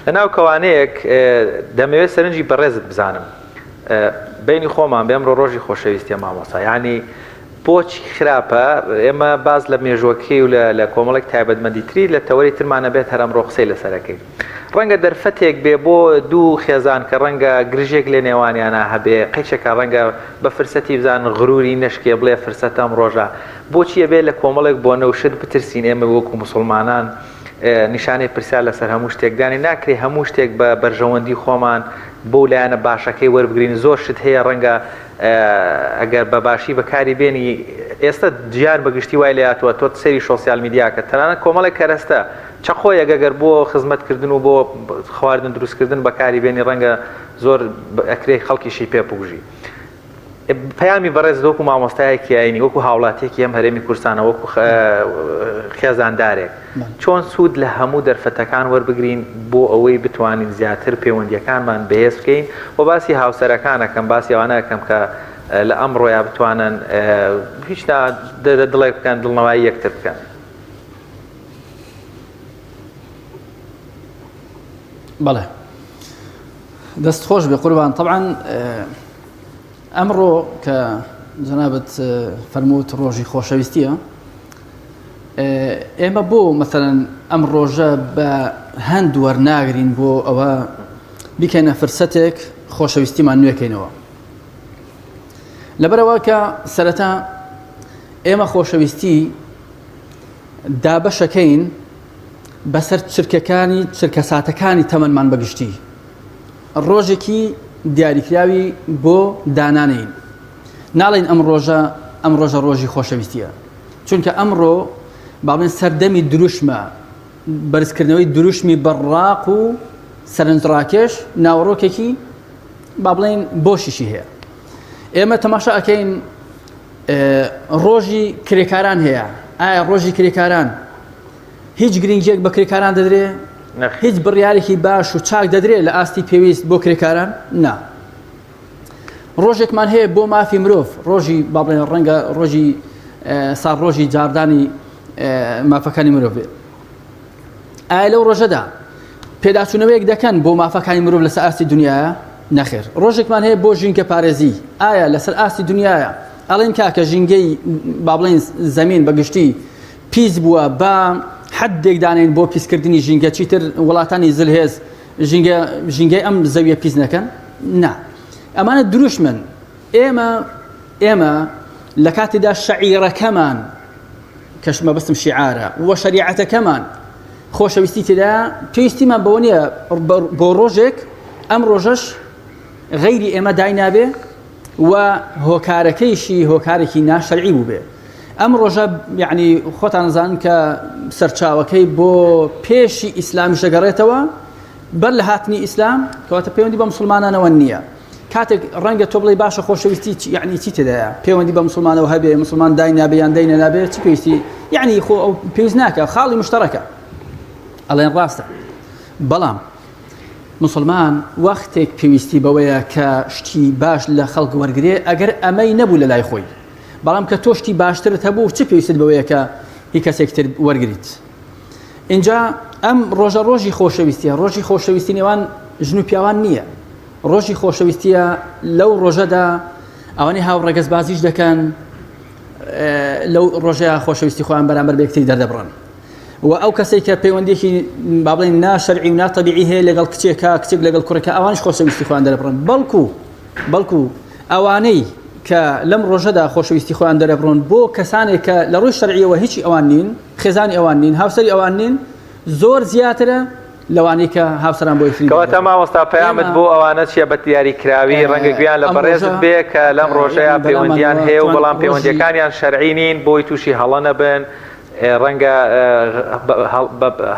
لەناو کەوانەیەک دەمەوێت سەرنجی بەڕێزت بزانم بەینی خۆمان بێ ئەمڕۆ ڕۆژی خۆشەویستیە مامۆستا یانی بۆچی خراپە ئێمە باس لە مێژوەکەی و لە کۆمەڵێک تایبەتمەندی تری لە تەوەری ترمانە بێت هەر ئەمڕۆ قسەی لەسەرەکەین ڕەنگە دەرفەتێک بێ بۆ دوو خێزان کە ڕەنگە گرژێک لە نێوانیانە هەبێ قەیچەکە ڕەنگە بە فرسەتی بزان غروری نەشکێ بڵێ فرسەتە ئەم ڕۆژە بۆچی ئەبێ لە کۆمەڵێک بۆنە و شت بترسین ئێمە وەکو موسڵمانان نیشانەی پرسیار لەسەر هەموو شتێک دانێ ناکرێ هەموو شتێک بە بەرژەوەندی خۆمان بۆ لایەنە باشەکەی وەربگرین زۆر شت هەیە ڕەنگە ئەگەر بە باشی بەکاری بێنی ئێستا جیان بە گشتی وای لێهاتووە تۆ سەیری social media کە تەنانەت کۆمەڵێک کەرەستە چەقۆیەک ئەگەر بۆ خزمەتکردن و بۆ خواردن دروستکردن بەکاری بێنی ڕەنگە زۆر ئەکرێ خەڵکیشی پێ بکوژی. پەیامی بەڕێزت وەکو مامۆستایەکی ئاینی وەکو هاوڵاتیەکی ئەم هەرێمی کوردستانە وەکو خێزاندارێک چۆن سوود لە هەموو دەرفەتەکان وەربگرین بۆ ئەوەی بتوانین زیاتر پەیوەندیەکانمان بەهێز بکەین و باسی هاوسەرەکانەکەم باسی ئەوانە ئەکەم کە لە ئەمڕۆیا بتوانن هیچ نا دڵێک بکەن دڵنەوایی یەکتر بکەن. بەڵێ دەست خۆش بێ قوربان تەبعەن ئەمڕۆ کە جەنابت فەرمووت ڕۆژی خۆشەویستیە ئێمە بۆ مەسەلەن ئەم ڕۆژە بە هەند وەرناگرین بۆ ئەوە بیکەینە فرسەتێک خۆشەویستیمان نوێکەینەوە. لەبەرەوە کە سەرەتا ئێمە خۆشەویستی دابەشەکەین بەسەر چرکەکانی چرکەساتەکانی تەمەنمان بەگشتی ڕۆژێکی دیاریکراوی بۆ دانانێین ناڵێین ئەم ڕۆژە ئەم ڕۆژە ڕۆژی خۆشەویستیە چونکە ئەمڕۆ باڵێن سەردەمی دروشمە بەرزکردنەوەی دروشمی بەڕاق و سەرنجڕاکێش ناوەڕۆکێکی با بڵێین بۆشیشی هەیە ئێمە تەماشا ئەکەین ڕۆژی کرێکاران هەیە ئایا ڕۆژی کرێکاران هیچ گرنگیەک بە کرێکاران دەدرێ هیچ بڕیارێکی باش و چاک دەدرێت لە ئاستی پێویست بۆ کرێکاران نا ڕۆژێکمان هەیە بۆ مافی مرۆڤ ڕۆژی با بڵێن ڕەنگە ڕۆژی ساڵ ڕۆژی جاردانی مافەکانی مرۆڤ بێت ئایا لەو ڕۆژەدا پێداچوونەوەیەک دەکەن بۆ مافەکانی مرۆڤ لەسەر ئاستی دنیاە نەخێر ڕۆژێکمان هەیە بۆ ژینگە پارێزی ئایا لەسەر ئاستی دنیاە ئەڵێن کاکە ژینگەی با بڵێن زەمین بەگشتی پیس بووە با حدێک دانێن بۆ پیسکردنی ژینگە چیتر وڵاتانی زلهێز ژینگە ژینگەی ئەم زەویە پیس نەکەن نا ئەمانە دروشمن ئێمە ئێمە لە کاتێدا شەعیرەکەمان کەش مەبەستم شیعارە و شەریعەتەکەمان خۆشەویستی تێدا پێویستیمان بەوە نییە بۆ ڕۆژێک ئەم ڕۆژەش غەیری ئێمە داینابێ و هۆکارەکەیشی هۆکارێکی ناشەرعی بووبێ ئەم ڕۆژە یعنی خۆتان زان کە سەرچاوەکەی بۆ پێشی ئیسلامیش دەگەڕێتەوە بەر لە هاتنی ئیسلام کەواتە پەیوەندی بە مسلمانانەوە نییە کاتێک ڕەنگە تۆ بڵێ باشە خۆشەویستی یعنی چی تێدایە پەیوەندی بە مسلمانەوە هەبێ مسلمان دای نابێ یان دای نابێ چ پێویستی یعنی خۆ ئەو پێویست ناکە خاڵی مشتەرەکە ئەڵێن ڕاستە بەڵام مسلمان وەختێک پێویستی بەوەیە کە شتی باش لە خەڵک وەرگێ ئەگەر ئەمەی نەبوو لە لای خۆی بەڵام کە تۆ شتی باشترت هەبوو چ پێویستت بەوەیە کە هی کەسێک تر وەرگریت اینجا ئەم ڕۆژە ڕۆژی خۆشەویستیە ڕۆژی خۆشەویستی نێوان ژن و پیاوان نییە ڕۆژی خۆشەویستیە لەو ڕۆژەدا ئەوانەی هاوڕەگەزبازیش دەکەن لەو ڕۆژەیە خۆشەویستی خۆیان بەرامبەر بە یەکتری دەردەبڕن و ئەو کەسێک کە پەیوەندێکی با بڵێن ناشەرعی و ناتەبیعی هەیە لەگەڵ کچێکە کچێک لەگەڵ کوڕێکە ئەوانش خۆشەویستی خۆیان دەربڕن بەڵکو بەڵکو ئەوانەی کە لەم ڕۆژەدا خۆشەویستی خۆیان دەرەبڕن بۆ کەسانێک کە لە ڕووی شەرعیەوە هیچی ئەوان نین خێزانی ئەوان نین هاوسەری ئەوان نین زۆر زیاترە لەوانەی کە هاوسەران بۆ یەکتری کەواتە مامۆستا پەیامت بۆ ئەوانە چیە بە دیاری کراوی ڕەنگە گوێیان لە بەڕێزت بێ کە لەم ڕۆژەیا پەیوەندیان هەیە و بەڵام پەیوەندیەکانیان شەرعی نین بۆی تووشی هەڵە نەبن ڕەنگە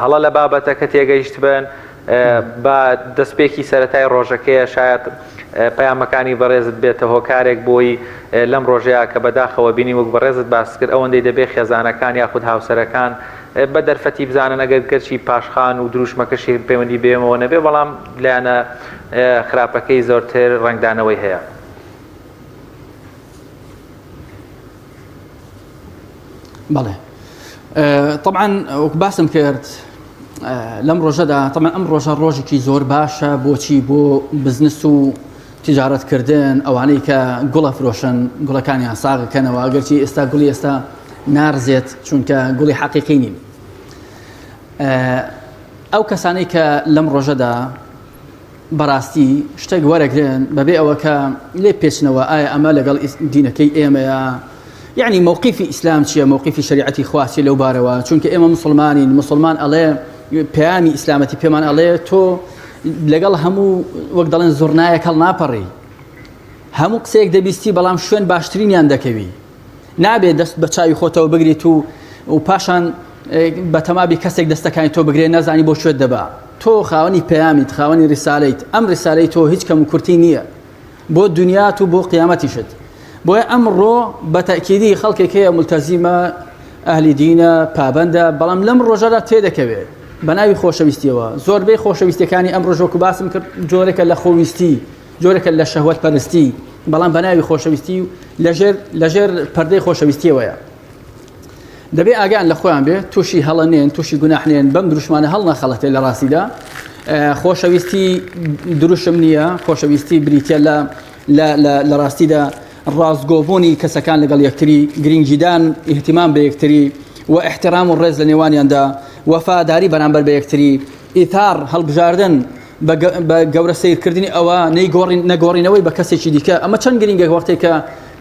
هەڵە لە بابەتەکە تێگەیشتبن با دەستپێکی سەرەتای ڕۆژەکەیە شایەت پەیامەکانی بەڕێزت بێتە هۆکارێک بۆی لەم ڕۆژەیە کە بەداخەوە بینی وەک بەڕێزت باس کرد ئەوەندەی دەبێ خێزانەکان یاخود هاوسەرەکان بە دەرفەتی بزانن ئەگەر گەرچی پاشخان و دروشمەکەشی پەیوەندی بێمەوە نەبێ بەڵام لایەنە خراپەکەی زۆرتر ڕەنگدانەوەی هەیە. بەڵێ طبعا وەک باسم کرد لەم ڕۆژەدا طبعا ئەم ڕۆژە ڕۆژێکی زۆر باشە بۆچی بۆ بزنس و تجارەتکردن ئەوانەی کە گوڵە فرۆشن گوڵەکانیان ساغەکەنەوە ئەگەرچی ئێستا گوڵی ئێستا نارزێت چونکە گوڵی حەقیقی نین ئەو کەسانەی کە لەم ڕۆژەدا بەڕاستی شتێک وەرەگرن بەبێ ئەوە کە لێ پێچنەوە ئایا ئەمە لەگەڵ دینەکەی ئێمەیە یعنی مووقفی ئیسلام چییە مووقفی شریعەتی خواسی لەو بارەوە چونکە ئێمە مسلمانین مسلمان ئەڵێ پەیامی ئیسلامەتی پێمان ئەڵێ تۆ لەگەڵ هەموو وەک دەڵێن زۆرنایەک هەڵ ناپەڕی هەموو قسەیەک دەبیستی بەڵام شوێن باشترینیان دەکەوی نابێت دەست بە چاوی خۆتەوە بگریت و و پاشان بەتەمابی کەسێک دەستەکانی تۆ بگرێ نازانی بۆ کوێت دەبا تۆ خاوەنی پەیامیت خاوەنی ریسالەیت ئەم ریسالەی تۆ هیچ کەم و کورتی نییە بۆ دنیات و بۆ قیامەتیشت بۆیە ئەمڕۆ بە تەکیدی خەڵکێک هەیە ملتەزیمە ئەهلی دینە پابندە بەڵام لەم ڕۆژەدا تێدەکەوێت بە ناوی خۆشەویستیەوە زۆربەی خۆشەویستەکانی ئەم ڕۆژۆک و باسم کرد جۆرێکە لە خۆویستی جۆرێکە لە شەهوەت پەرستی بەڵام بە ناوی خۆشەویستی و لەژێر لەژێر پەردەی خۆشەویستیەوەیە دەبێ ئاگیان لە خۆیان بێ تووشی هەڵە نێن تووشی گوناح نێن بەم دروشمانە هەڵنەخەڵەتێ لە ڕاستیدا خۆشەویستی دروشم نییە خۆشەویستی بریتە لە لە ڕاستیدا ڕاستگۆبوونی کەسەکان لەگەڵ یەکتری گرنگیدان اهتمام بە یەکتری و احترام و ڕێز لە نێوانیاندا وەفاداری بەرامبەر بە یەکتری ئیثار هەڵبژاردن بە گەورە سەیرکردنی ئەوە نەیگۆڕین نەگۆڕینەوەی بە کەسێکی دیکە ئەمە چەند گرنگە وەختێک کە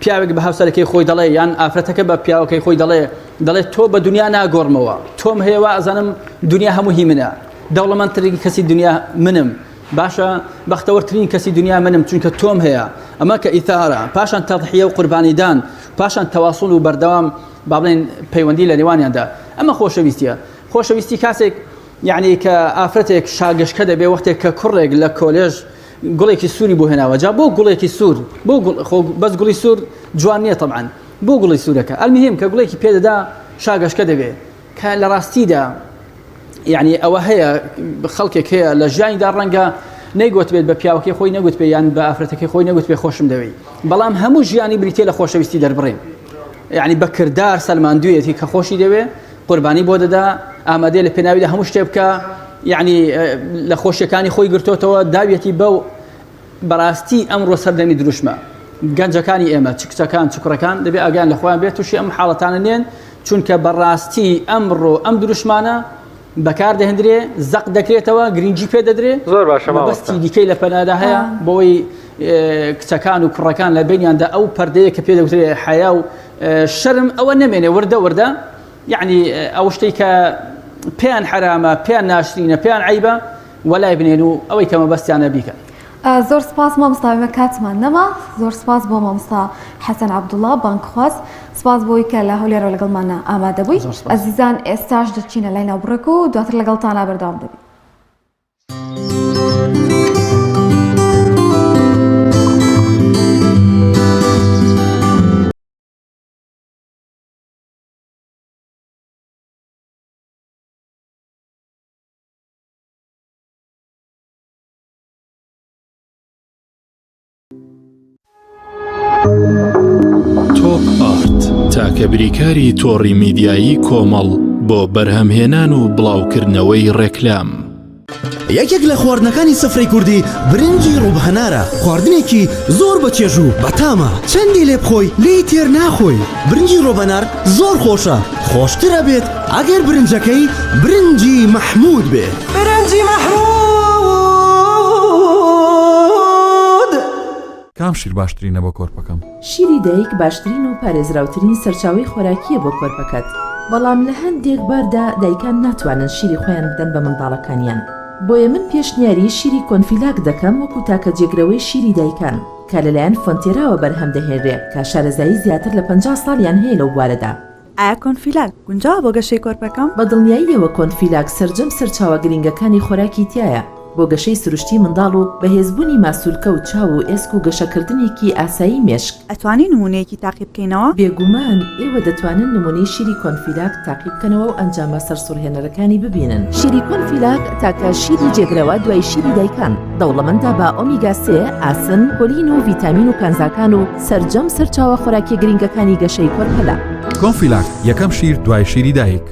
پیاوێک بە هاوسەرەکەی خۆی دەڵێ یان ئافرەتەکە بە پیاوەکەی خۆی دەڵێ دەڵێ تۆ بە دنیا ناگۆڕمەوە تۆم هەیە وا ئەزانم دنیا هەموو هی منە دەوڵەمەندترین کەسی دنیا منم باشە بەختەوەرترین کەسی دنیا منم چونکە تۆم هەیە ئەمە کە ئیثارە پاشان تەضحیە و قوربانیدان پاشان تەواصل و بەردەوام با بڵێن پەیوەندی لە نێوانیاندا ئەمە خۆشەویستیە خۆشەویستی کاسێک یعنی کە ئافرەتێک شاگەشکە دەبێ وەختێک کە کوڕێک لە کۆلێژ گوڵێکی سووری بۆ هێناوە جا بۆ گوڵێکی سوور بۆ خۆ بەس گوڵی سوور جوان نییە تەبعەن بۆ گوڵی سوورەکە ئەلمهم کە گوڵێکی پێدەدا شاگەشکە دەبێ کە لە ڕاستیدا یعنی ئەوە هەیە خەڵکێک هەیە لە ژیانیدا ڕەنگە نەیگوتبێت بە پیاوەکەی خۆی نەگوتبێ یان بە ئافرەتەکەی خۆی نەگوتبێ خۆشم دەوێی بەڵام هەموو ژیانی بریتە لە خۆشەویستی دەربڕین یعنی بە کردار سەلماندویەتی کە خۆشی دەوێ قوربانی بۆ دەدا ئامادەیە لە پێناویدا هەموو شتێ بکە یعنی لە خۆشیەکانی خۆی گرتۆتەوە داویەتی بەو بەڕاستی ئەمڕۆ سەردەمی دروشمە گەنجەکانی ئێمە چ کچەکان چ کوڕەکان دەبێ ئاگیان لە خۆیان بێت تووشی ئەم حاڵەتانە نێن چونکە بەڕاستی ئەمڕۆ ئەم دروشمانە بەکار دەهێندرێ زەق دەکرێتەوە گرنگی پێ دەدرێ زۆر باشە مەبەستی دیکەی لە پەنادا هەیە بۆی کچەکان و کوڕەکان لە بینیاندا ئەو پەردەیە کە پێ دەوترێ حەیا و شەرم ئەوە نەمێنێ وردە وردە یعنی ئەو شتێک کە پێیان حرامە پێیان ناشرینە پێیان عیبە وەلای بنێن و ئەوەی کە مەبەستیانە بیکەن. زۆر سپاس مامۆستا ئێمە کاتمان نەما زۆر سپاس بۆ مامۆستا حەسەن عەبدوڵا بانگخواز سپاس بۆی کە لە هەولێرەوە لەگەڵمانە ئامادە بووی ئەزیزان ئێستاش دەچینە لای ناوبڕێک و دواتر لەگەڵتانا بەردەوام دەبین. تۆپ ئارت تاکە بریکاری تۆڕی میدیایی کۆمەڵ بۆ بەرهەمهێنان و بڵاوکردنەوەی ڕێکلام. یەکێک لە خواردنەکانی سفرەی کوردی برنجی ڕوب هەنارە، خواردنێکی زۆر بە چێژ و بەتامە، چەندی لێ بخۆی لێی تێر ناخۆی، برنجی ڕۆبەنار زۆر خۆشە، خۆشتر ئەبێت ئەگەر برنجەکەی برنجی مەحمود بێ. برنجی مەحمود. کام شیر باشترینە بۆ کۆرپەکەم؟ شیری دایک باشترین و پارێزراوترین سەرچاوەی خۆراکییە بۆ کۆرپەکەت، بەڵام لە هەندێک باردا دایکان ناتوانن شیری خۆیان بدەن بە منداڵەکانیان، بۆیە من پێشنیاری شیری کۆنفیلاک دەکەم وەکو تاکە جێگرەوەی شیری دایکان کە لەلایەن فۆنتێراوە بەرهەم دەهێنرێ کە شارەزایی زیاتر لە 50 ساڵیان هەیە لەو بوارەدا. ئایا کۆنفیلاک گونجاوە بۆ گەشەی کۆرپەکەم؟ بە دڵنیاییەوە کۆنفیلاک سەرجەم سەرچاوە گرنگەکانی خۆراکی تیایە بۆ گەشەی سروشتی منداڵ و بەهێزبوونی ماسولکە و چاو و ئێسک و گەشەکردنێکی ئاسایی مێشک. ئەتوانی نموونەیەکی تاقی بکەینەوە؟ بێگومان ئێوە دەتوانن نموونەی شیری کۆنفیلاک تاقی بکەنەوە و ئەنجامە سەرسوڕهێنەرەکانی ببینن. شیری کۆنفیلاک تاکە شیری جێگرەوە دوای شیری دایکان، دەوڵەمەندە بە ئۆمیگا سێ، ئاسن، کۆلین و ڤیتامین و کانزاکان و سەرجەم سەرچاوە خۆراکیە گرنگەکانی گەشەی کۆرپەلە. کۆنفیلاک، یەکەم شیر دوای شیری دایک.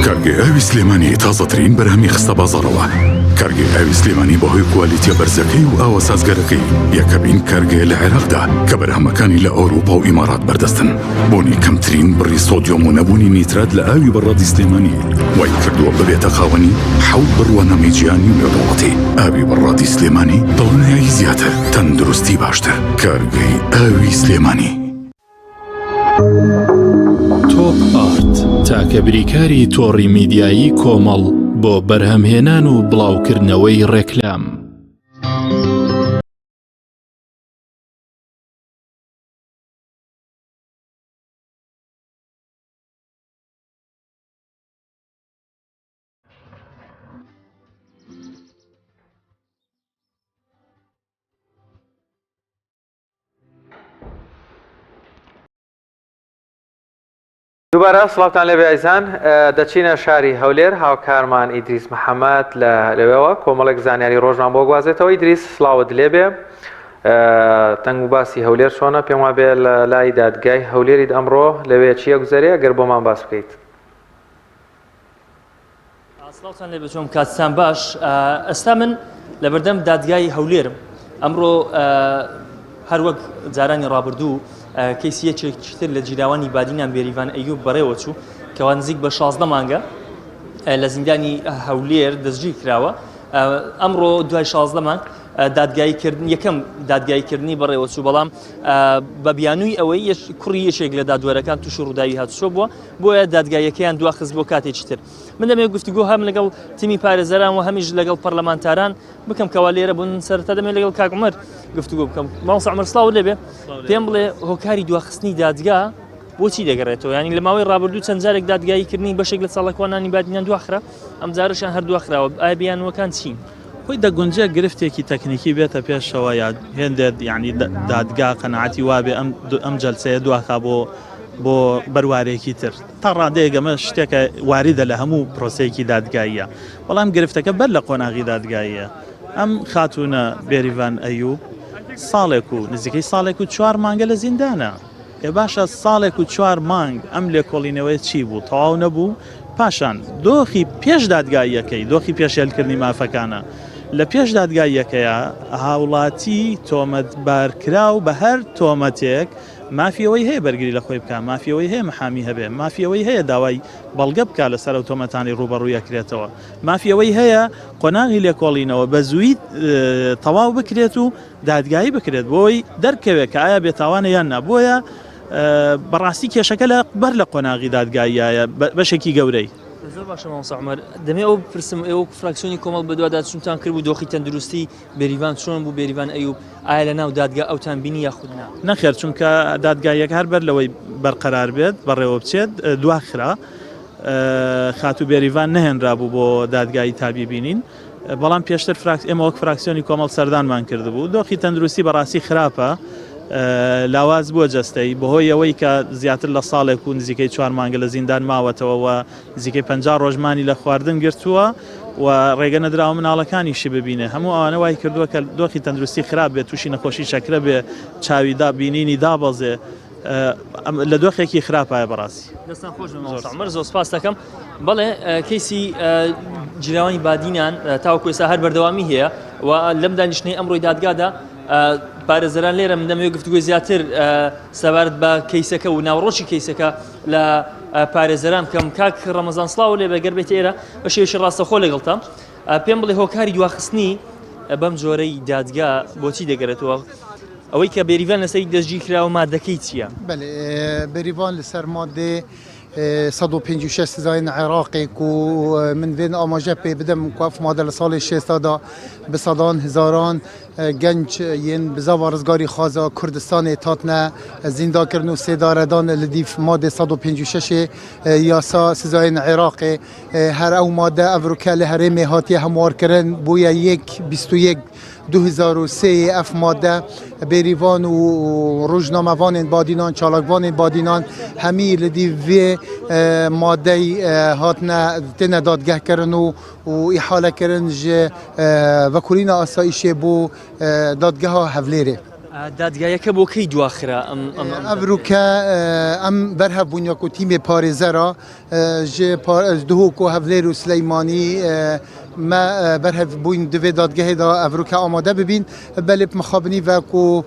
کارگەی ئاوی سلێمانی تازەترین بەرهەمی خستە بازاڕەوە. کارگەی ئاوی سلێمانی بەهۆی کوالیتیە بەرزەکەی و ئاوە سازگەرەکەی یەکەمین کارگەیە لە عێراقدا کە بەرهەمەکانی لە ئەوروپا و ئیمارات بەردەستن. بوونی کەمترین بڕی سۆدیۆم و نەبوونی نیترات لە ئاوی بەڕادی سلێمانی وای کردووە ببێتە خاوەنی حەوت بڕوانامەی جیهانی و نێودەوڵەتی. ئاوی بەڕادی سلێمانی دڵنیایی زیاتر، تەندروستی باشتر. کارگەی ئاوی سلێمانی. تۆپ ئارت تاکە بریکاری تۆڕی میدیایی کۆمەڵ بۆ بەرهەمهێنان و بڵاوکردنەوەی ڕێکلام. دووبارە سڵاوتان لێبێ ئایزان دەچینە شاری هەولێر هاوکارمان ئیدریس محەممەد لە لەوێوە کۆمەڵێک زانیاری ڕۆژمان بۆ گوازێتەوە ئیدریس سڵاوت لێبێ تەنگ و باسی هەولێر چۆنە پێم وابێ لە لای دادگای هەولێریت ئەمڕۆ لەوێ چییە گوزەرێ گەر بۆمان باس بکەیت. سڵاوتان لێ بچۆم کاتتان باش ئەستا من لەبەردەم دادگای هەولێرم ئەمڕۆ هەروەک جارانی ڕابردوو کەیسی یەکێکتر لە جیراوانی بادینان بێریڤان ئەیوب بەڕێوە چوو کەوا نزیک بە 16 مانگە لە زیندانی هەولێر دەستگیر کراوە ئەمڕۆ دوای 16 مانگ دادگایی کردن یەکەم دادگایی کردنی بەڕێوەچوو بەڵام بە بیانووی ئەوەی کوڕی یەکێک لە دادوەرەکان تووشی ڕووداوی هاتوچۆ بووە بۆیە دادگاییەکەیان دواخست بۆ کاتێکی تر. من دەمەوێت گفتوگۆ هەم لەگەڵ تیمی پارێزەران و هەمیش لەگەڵ پەرلەمانتاران بکەم کەوا لێرە بوون سەرەتا دەمەوێت لەگەڵ کاک عومەر گفتوگۆ بکەم مامۆستا عومەر سڵاوت لێبێ پێم بڵێ هۆکاری دواخستنی دادگا بۆچی دەگەڕێتەوە ینی لە ماوەی ڕابردوو چەند جارێک دادگاییکردنی بەشێک لە چاڵکوانانی بادینان دواخرا ئەم جارشان هەر دواخراوە ئایا بیانووەکان چین؟ خۆی دەگونجێ گرفتێکی تەکنیکی بێتە پێشەوە یا هێندێت یعنی دادگا قەناعەتی وابێ ئەم ئەم جەلسەیە دواخا بۆ بۆ بەروارێکی تر تا ڕادەیەک ئەمە شتێکە واریدە لە هەموو پرۆسەیەکی دادگاییە بەڵام گرفتەکە بەر لە قۆناغی دادگاییە ئەم خاتوونە بێریڤان ئەیوب ساڵێک و نزیکەی ساڵێک و چوار مانگە لە زیندانە ئێ باشە ساڵێک و چوار مانگ ئەم لێکۆڵینەوەیە چی بوو تەواو نەبوو؟ پاشان دۆخی پێش دادگاییەکەی، دۆخی پێشێلکردنی مافەکانە. لە پێش دادگاییەکەیا هاوڵاتی تۆمەتبارکراو بە هەر تۆمەتێک مافی ئەوەی هەیە بەرگری لە خۆی بکا، مافی ئەوەی هەیە محامی هەبێ، مافی ئەوەی هەیە داوای بەڵگە بکا لەسەر ئەو تۆمەتانەی ڕووبەڕووی ئەکرێتەوە، مافی ئەوەی هەیە قۆناغی لێکۆڵینەوە بە زوویی تەواو بکرێت و دادگایی بکرێت بۆی دەرکەوێت کە ئایا بێتاوانە یان نا بۆیە بەڕاستی کێشەکە لە بەر لە قۆناغی دادگاییە بەشێکی گەورەی. زۆر باشە مامۆستا عومەر دەمێ ئەو بپرسم ئێوە فراکسیۆنی کۆمەڵ بەدواداچوونتان کرد بوو دۆخی تەندروستی بێریڤان چۆن بوو بێریڤان ئەیوب ئایا لە ناو دادگا ئەوتان بینی یاخود نا؟ نەخێر چونکە دادگاییەکە هەر بەر لەوەی بەرقەرار بێت بەڕێوە بچێت دواخرا خاتوو بێریڤان نەهێنرابوو بۆ دادگایی تا بیبینین. بەڵام پێشتر ئێمە وەک فراکسیۆنی کۆمەڵ سەردانمان کردبوو دۆخی تەندروستی بەڕاستی خراپە لاواز بووە جەستەی بەهۆی ئەوەی کە زیاتر لە ساڵێک و نزیکەی چوار مانگە لە زیندان ماوەتەوە و نزیکەی 50 ڕۆژمانی لە خواردن گرتووە و ڕێگە نەدراوە مناڵەکانیشی ببینێ هەموو ئەوانە وای کردووە کە دۆخی تەندروستی خراپ بێت تووشی نەخۆشی شەکرە بێ چاوی دا بینینی دابەزێ لە دۆخێکی خراپایە بەڕاستی. دەستان خۆش بێ مامۆستا عومەر زۆر سپاس دەکەم. بەڵێ کەیسی جیراوانی بادینان تاوەکو ئێستا هەر بەردەوامی هەیە و لەم دانیشتنەی ئەمڕۆی دادگادا پارێزەران لێرە من دەمەوێت گفتوگۆی زیاتر سەبارەت بە کەیسەکە و ناوەڕۆکی کەیسەکە لە پارێزەران بکەم کاک ڕەمەزان سڵاو لێ بەگەر بێت ئێرە بە شێوەیەکی ڕاستەخۆ لەگەڵتان پێم بڵێ هۆکاری دواخستنی بەم جۆرەی دادگا بۆچی دەگەرێتەوە ئەوەی کە بێریڤان لەسەری دەستگیرکراوە مادەکەی چییە؟ بەلێ بێریڤان لەسەر مادەی 156 سزایên عێراقê ku min vê amaje pê bidim ku ev made li salê şêsta de bi sedan hezaran genc yên bizava rizgarî xwaza Kurdistanê tatne zîndakirin û sêdaredan li dîv madê 156 yasa sizayên Iraqê her ew made ev rûke li herêmê hatiye hemwarkirin bûye yek 21 2003 yê ev madde bêrîvan û rojnamevanên Badînan, çalakvanên Badînan hemî li dî vê madey hatine têne dadgehkirin û û îhalekirin ji vekolîna asayîşê bo dadgeha Hevlêrê. دادگایەکە بۆ کەی دواخرا؟ ئەم روکە ئەم بەرهەڤ بوون ku tîmê parêzera Ji Duhok û Hevlêr û Sileymanî me berhev bûyîn di vê dadgehê de ev rûke amade bibîn. Belê bi mixabinî ve ku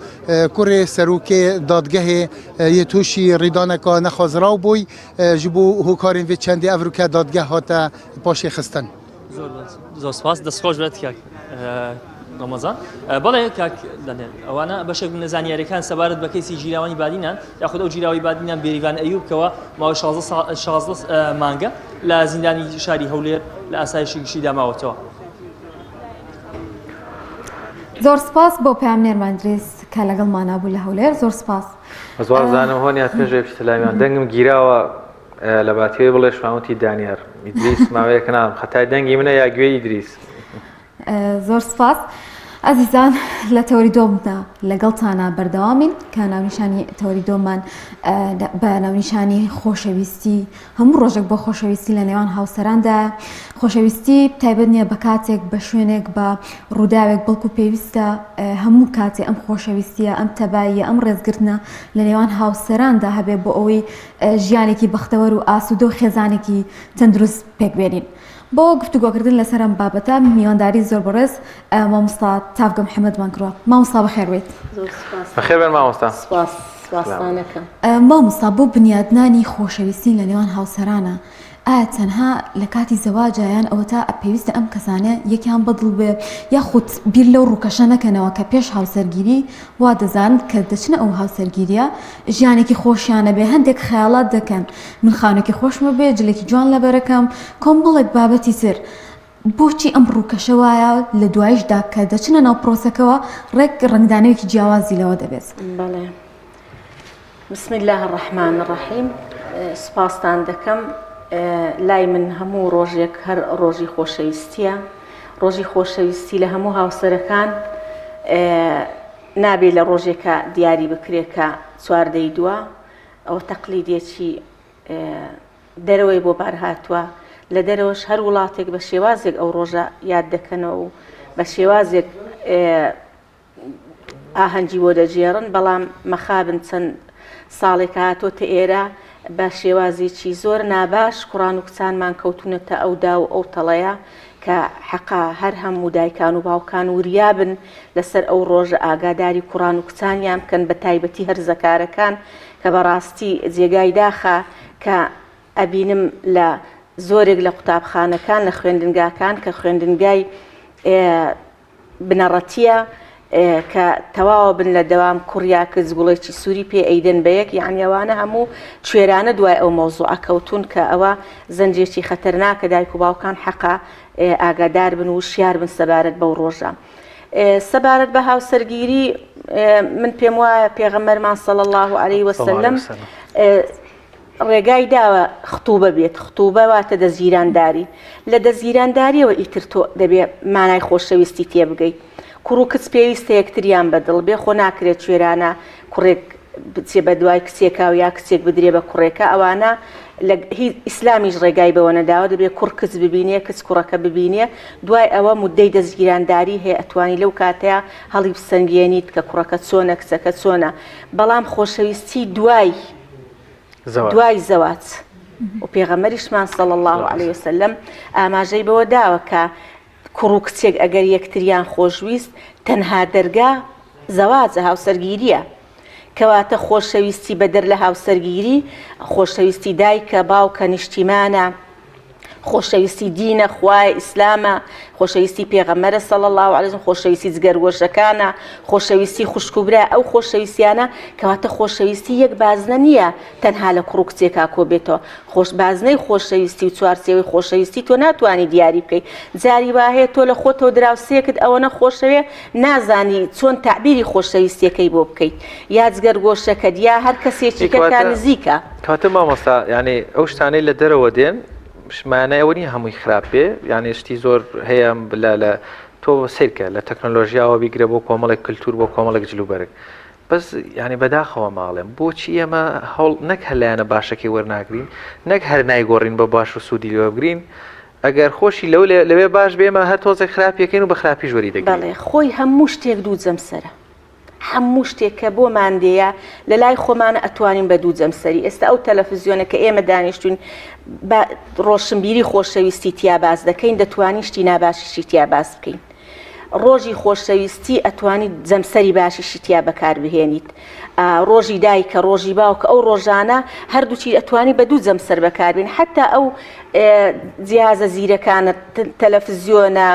kurê serokê dadgehê yê tûşî rîdaneka nexwaziraw bûy ji bo hokarên vê çendê ev rûke dadgeh hate paşê xistin. زۆر سپاس دەست خۆش بێت کاک ڕەمەزان بەڵێ کاک دەنێن ئەوانە بەشێک بوون لە زانیاریەکان سەبارەت بە کەیسی گیراوانی بادینان یاخود ئەو گیراوی بادینان بێریڤان ئەیوب کەوە ماوەی 16 مانگە لە زیندانی شاری هەولێر لە ئاسایشی گشتیدا ماوەتەوە. زۆر سپاس بۆ پەیامنێرمان دریس کە لەگەڵمانا بوو لە هەولێر زۆر سپاس. زۆر زانم هۆنیات پێش بچتە لامیان دەنگم گیراوە لە باتیەوەی بڵێ شوان وتی دانیار ئیدریس ماوەیەکە ناڵم خەتای دەنگی منە یا گوێی ئیدریس. زۆر سپاس ئازیزان لە تەوەری دۆمدا لەگەڵتانە بەردەوامین کە ناونیشانی تەوەری دۆمان بە ناونیشانی خۆشەویستی هەموو ڕۆژێک بۆ خۆشەویستی لە نێوان هاوسەراندا خۆشەویستی تایبەت نییە بە کاتێک بە شوێنێک بە ڕووداوێک بەڵکو پێویستە هەموو کاتێ ئەم خۆشەویستیە ئەم تەباییە ئەم ڕێزگرتنە لە نێوان هاوسەراندا هەبێ بۆ ئەوەی ژیانێکی بەختەوەر و ئاسوودە و خێزانێکی تەندروست پێکبێنین. بۆ گفتوگۆکردن لەسەر ئەم بابەتە میوانداری زۆر بەڕێز مامۆستا تاڤگە محەمەدمان کردووە. مامۆستا بەخێر بێیت. زۆر سوپاس. بەخێر بێن مامۆستا. سوپاس سوپاستان ئەکەم. مامۆستا بۆ بنیادنانی خۆشەویستی لە نێوان هاوسەرانە. ئایا تەنها لە کاتی زەواجا یان ئەوەتا پێویستە ئەم کەسانە یەکیان بەدڵ بێ یاخود بیر لەو ڕووکەشە نەکەنەوە کە پێش هاوسەرگیری وا دەزانن کە دەچنە ئەو هاوسەرگیریە ژیانێکی خۆشیانە بێ هەندێک خەیاڵات دەکەن من خانوێکی خۆشمە بێ جلێکی جوان لەبەرەکەم کۆمەڵێک بابەتی تر بۆچی ئەم ڕووکەشە وایە لە دوایشدا کە دەچنە ناو پرۆسەکەوە ڕێک ڕەنگدانەوەیەکی جیاوازی لەوە دەبێت؟ بەڵێ بسم الله الرحمن الرحیم سوپاستان دەکەم لای من هەموو ڕۆژێک هەر ڕۆژی خۆشەویستیە ڕۆژی خۆشەویستی لە هەموو هاوسەرەکان نابێ لە ڕۆژێکە دیاری بکرێت کە چواردەی دووە ئەوە تەقلیدێکی دەرەوەی بۆ بار هاتووە، لە دەرەوەش هەر وڵاتێک بە شێوازێک ئەو ڕۆژە یاد دەکەنەوە و بە شێوازێک ئاهەنگی بۆ دەگێڕن، بەڵام مەخابن چەند ساڵێکە هاتۆتە ئێرە بە شێوازێکی زۆر ناباش کوڕان و کچانمان کەوتونەتە ئەو داو و ئەو تەڵەیە کە حەقە هەر هەموو دایکان و باوکان وریا بن لەسەر ئەو ڕۆژە ئاگاداری کوڕان و کچانیان بکەن بە تایبەتی هەرزەکارەکان کە بەڕاستی جێگای داخە کە ئەبینم لە زۆرێک لە قوتابخانەکان لە خوێندنگاکان کە خوێندنگای بنەڕەتیە کە تەواوە بن لە دەوام کوڕیا کچ گوڵێکی سووری پێ ئەیدەن بە یەک یعنی ئەوانە هەموو کوێرانە دوای ئەو مەوزوعە کەوتون کە ئەوە زەنجێکی خەتەرناکە دایک و باوکان حەقە ئاگادار بن و شیار بن سەبارەت بەو ڕۆژە. سەبارەت بە هاوسەرگیری من پێم وایە پێغەمبەرمان صلی الله علیه وسلم ڕێگای داوە خطوبە بێت خطوبە واتە دەستگیرانداری لە دەستگیرانداریەوە ئیتر تۆ دەبێ مانای خۆشەویستی تێبگەیت کوڕ و کچ پێویستە یەکتریان بەدڵ بێ خۆ ناکرێت کوێرانە کوڕێک بچێ بە دوای کچێکا و یا کچێک بدرێ بە کوڕێکە ئەوانە لە هی ئیسلامیش ڕێگای بەوە نەداوە دەبێ کوڕ کچ ببینێ کچ کوڕەکە ببینێ دوای ئەوە مدەی دەستگیرانداری هەیە ئەتوانی لەو کاتەیە هەڵی بسەنگێنیت کە کوڕەکە چۆنە کچەکە چۆنە بەڵام خۆشەویستی دوای دوای زەواج و پێغەمبەریشمان صلی الله علیه وسلم ئاماژەی بەوە داوە کە کوڕ و کچێک ئەگەر یەکتریان خۆشویست تەنها دەرگا زەواجە هاوسەرگیریە کەواتە خۆشەویستی بەدەر لە هاوسەرگیری خۆشەویستی دایکە باوکە نیشتیمانە خۆشەویستی دینە خوایە ئیسلامە خۆشەویستی پێغەمبەرە صلی اللە علیه وسلم خۆشەویستی جگەرگۆشەکانە خۆشەویستی خوشک و برا ئەو خۆشەویستیانە کەواتە خۆشەویستی یەک بازنە نییە تەنها لە کوڕ و کچێکا کۆ بێتەوە خۆش بازنەی خۆشەویستی و چوارچێوەی خۆشەویستی تۆ ناتوانی دیاری بکەی جاری وا هەیە تۆ لە خۆتەوە دراوسێکت ئەوەنە خۆشەوێ نازانی چۆن تەعبیری خۆشەویستیەکەی بۆ بکەیت یا جگەرگۆشەکەت یا هەر کەسێکی کە تا نزیکە. کەواتە مامۆستا یانی ئەو شتانەی لە دەرەوە دێن مانای ئەوە نییە هەمووی خراپ بێ یانی شتی زۆر هەیە لە لە تۆ سیرکە لە تەکنۆلۆژیاوە بیگرە بۆ کۆمەڵێک کللتور بۆ کۆمەڵێک جلوبەرگ بەس یانی بەداخەوە ماڵێم بۆچی ئێمە هەوڵ نەک هەر لایەنە باشەکەی وەرناگرین نەک هەر نایگۆڕین بە باش و سوودی لێوەبگرین ئەگەر خۆشی لەو لەوێ باش بێمە هەر تۆزێک خراپیەکەین و بە خراپیش وەری دەگرین. بەڵێ خۆی هەموو شتێک دوو جەمسەرە هەموو شتێک کە بۆمان دێیە لە لای خۆمانە ئەتوانین بە دوو جەمسەری ئێستا ئەو تەلەفزیۆنە کە ئێمە دانیشتوین بە ڕۆشنبیری خۆشەویستی تیا باس دەکەین دەتوانین شتی ناباشیشی تیا باس بکەین ڕۆژی خۆشەویستی ئەتوانیت جەمسەری باشیشی تیا بەکار بهێنیت ڕۆژی دایکە ڕۆژی باوکە ئەو ڕۆژانە هەردووچی ئەتوانی بە دوو جەمسەر بەکاربێن حتا ئەو جیازە زیرەکانە تەلەفزیۆنە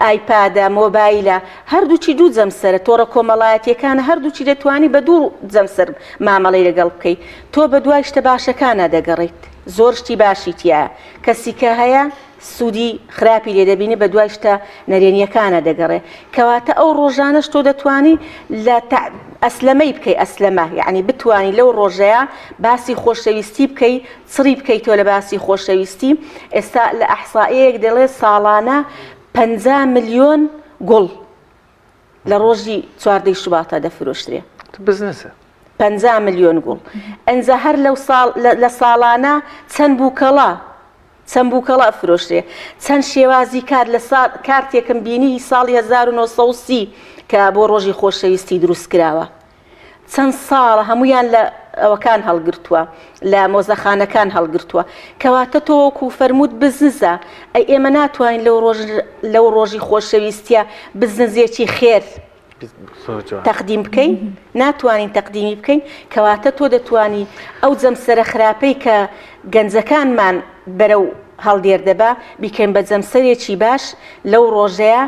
ئایپادە مۆبایلە هەردووچی دوو جەمسەرە تۆڕە کۆمەڵایەتیەکانە هەردووچی دەتوانی بە دوو جەمسەر مامەڵەی لەگەڵ بکەیت تۆ بە دوای شتە باشەکانە دەگەڕیت زۆر شتی باشی تایە کەسی کە هەیە سوودی خراپی لێ دەبینی بەدوای شتە نەرێنیەکانە دەگەڕێ کەواتە ئەو ڕۆژانەش تۆ دەتوانی لە ئەسلەمەی بکەی ئەسلەمە یعنی بتوانی لەو ڕۆژەیە باسی خۆشەویستی بکەی چڕی بکەی تۆ لە باسی خۆشەویستی ئێستا لە ئەحسائیەک دەڵێ ساڵانە 50 ملیۆن گوڵ لە ڕۆژی چواردەی شوباتا دەفرۆشترێ. بزنسە. 50 ملیۆن گوڵ ئەنجا هەر لەو ساڵ لە ساڵانە چەند بووکەڵە چەند بووکەڵە ئەفرۆشرێ چەند شێوازی کار لە ساڵ کارتێکم بینی هی ساڵی 1930 کە بۆ ڕۆژی خۆشەویستی دروست کراوە چەند ساڵە هەمویان لە ئەوەکان هەڵگرتووە لە مۆزەخانەکان هەڵگرتووە کەواتە تۆ وەکو فەرمووت بزنزە ئەی ئێمە ناتوانین لەو ڕۆژ لەو ڕۆژی خۆشەویستیە بزنزێکی خێر. تەقدیم بکەین؟ ناتوانین تەقدیمی بکەین، کەواتە تۆ دەتوانی ئەو جەمسەرە خراپەی کە گەنجەکانمان بەرەو هەڵدێر دەبا بیکەین بە جەمسەرێکی باش لەو ڕۆژەیە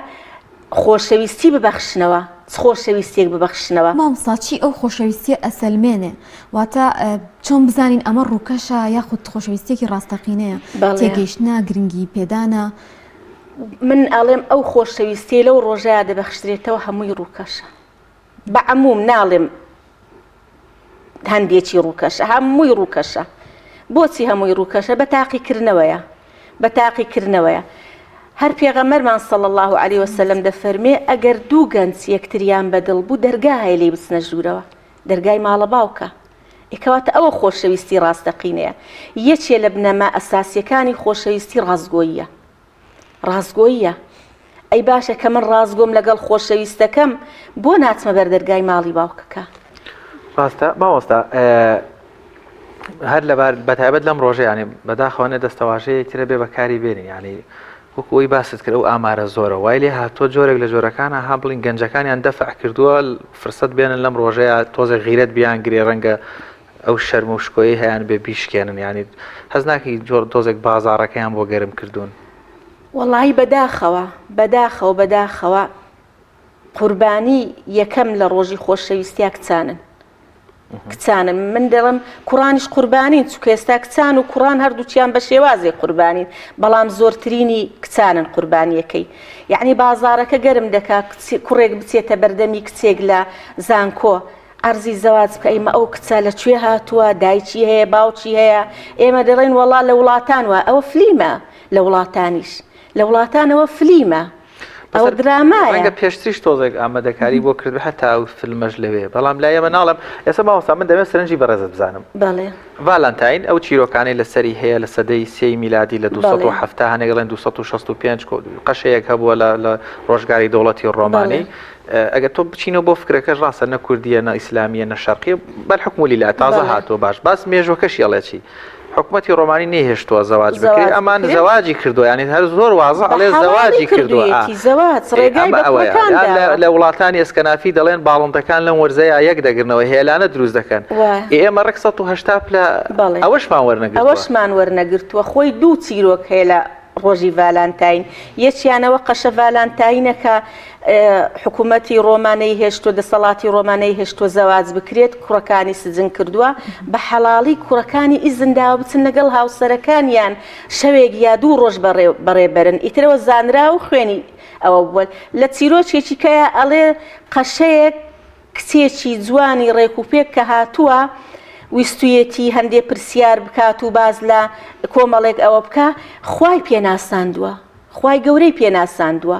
خۆشەویستی ببەخشنەوە، چ خۆشەویستیەک ببەخشنەوە؟ مامۆستا چی ئەو خۆشەویستیە ئەسەلمێنێ؟ واتە چۆن بزانین ئەمە ڕووکەشە یاخود خۆشەویستیەکی ڕاستەقینەیە؟ تێگەیشتنە، گرنگی پێدانە؟ من ئەڵێم ئەو خۆشەویستیەی لەو ڕۆژەیا دەبەخشرێتەوە هەمووی ڕووکەشە بە عەموم ناڵێم هەندێکی ڕووکەشە هەمووی ڕووکەشە بۆچی هەمووی ڕووکەشە بە تاقیکردنەوەیە بە تاقیکردنەوەیە هەر پێغەمەرمان صلی الله علیه وسلم دەفەرمێ ئەگەر دوو گەنج یەکتریان بەدڵ بوو دەرگا هەیە لێی بچنە ژوورەوە دەرگای ماڵە باوکە ئێ کەواتە ئەوە خۆشەویستی ڕاستەقینەیە. یەکێ لە بنەما ئەساسیەکانی خۆشەویستی ڕاستگۆییە. ڕاستگۆییە. ئەی باشە کە من ڕاستگۆم لەگەڵ خۆشەویستەکەم بۆ ناچمە بەر دەرگای ماڵی باوکەکە؟ ڕاستە مامۆستا هەر لەبار بەتایبەت لەم ڕۆژە یانی بەداخەوە نە دەستەواژەیەک ترە بێ بەکاری بێنین یانی وەکو ئەوی باست کرد ئەو ئامارە زۆرە وای لێ هاتووە جۆرێک لە جۆرەکان ها بڵین گەنجەکانیان دەفع کردووە فرسەت بێنن لەم ڕۆژەیە تۆزێک غیرەت بیان گرێ ڕەنگە ئەو شەرم و شکۆی هەیان بێ بیشکێنن ینی هەز ناکەی جۆر تۆزێک بازاڕەکەیان بۆ گەرم کردوون. وەڵایی بەداخەوە بەداخەوە بەداخەوە قوربانی یەکەم لە ڕۆژی خۆشەویستیا کچانن کچانن من دەڵم کوڕانیش قوربانین چونکە ئێستا کچان و کوڕان هەردووکیان بە شێوازێک قوربانین بەڵام زۆرترینی کچانن قوربانیەکەی یعنی بازارەکە گەرم دەکا کوڕێک بچێتە بەردەمی کچێک لە زانکۆ عەرزی زەواج بکە ئیمە ئەو کچە لە کوێ هاتووە دایکی هەیە باوکی هەیە ئێمە دەڵێن وەڵا لە وڵاتان وە ئەوە فلیمە لە وڵاتانیش لە وڵاتانەوە فلیمە ئەوە درامایە. ڕەنگە پێشتریش تۆزێک ئامادەکاری بۆ کردبێ هەتا ئەو فیلمەش لەوێ بەڵام لای ئێمە ناڵێم ئێستا مامۆستا من دەمەوێت سەرنجی بەڕێزت بزانم بەڵێ. ڤالانتاین ئەو چیرۆکانەی لەسەری هەیە لە سەدەی سێی میلادی لە 270 هەنێک دەڵێن 265 قەشەیەک هەبووە لە لە ڕۆژگاری دەوڵەتی ڕۆمانی ئەگەر تۆ بچینەوە بۆ فکرەکەش ڕاستە نە کوردیە نە ئیسلامیە نە شەرقیە بەل حکم لیلا تازە هاتووە باش باس مێژوەکەشی ئەڵێ چی حکومەتی ڕۆمانی نەیهێشتووە زەواج بکرێت ئەمان زەواجی کردووە یانی هەر زۆر وازە ئەڵێ زەواجی کردووە لە وڵاتانی ئەسکەنافی دەڵێن باڵندەکان لەم وەرزەیە یەک دەگرنەوە هێلانە دروست دەکەن ئێمە ڕێک 180 پلە ئەوەشمان وەرنەگرتووە ئەوەشمان وەرنەگرتووە خۆی دوو چیرۆک هەیە لە ڕۆژی ڤالانتاین یەکیانەوە قەشە ڤالانتاینە کە حکوومەتی ڕۆما نەیهێشتووە، دەسەڵاتی ڕۆما نەیهێشتووە زەواج بکرێت، کوڕەکانی سجن کردووە، بە حەڵاڵی کوڕەکانی ئیزن داوە بچن لەگەڵ هاوسەرەکانیان شەوێک یا دوو ڕۆژ بەڕێ بەرن، ئیتر ئەوە زانراوە و خوێنی ئەوە بووە. لە چیرۆکێکی کەیا ئەڵێ قەشەیەک کچێکی جوانی ڕێکوپێک کە هاتووە ویستویەتی هەندێ پرسیار بکات و باس لە کۆمەڵێک ئەوە بکا، خوای پێ ناساندووە، خوای گەورەی پێ ناساندووە.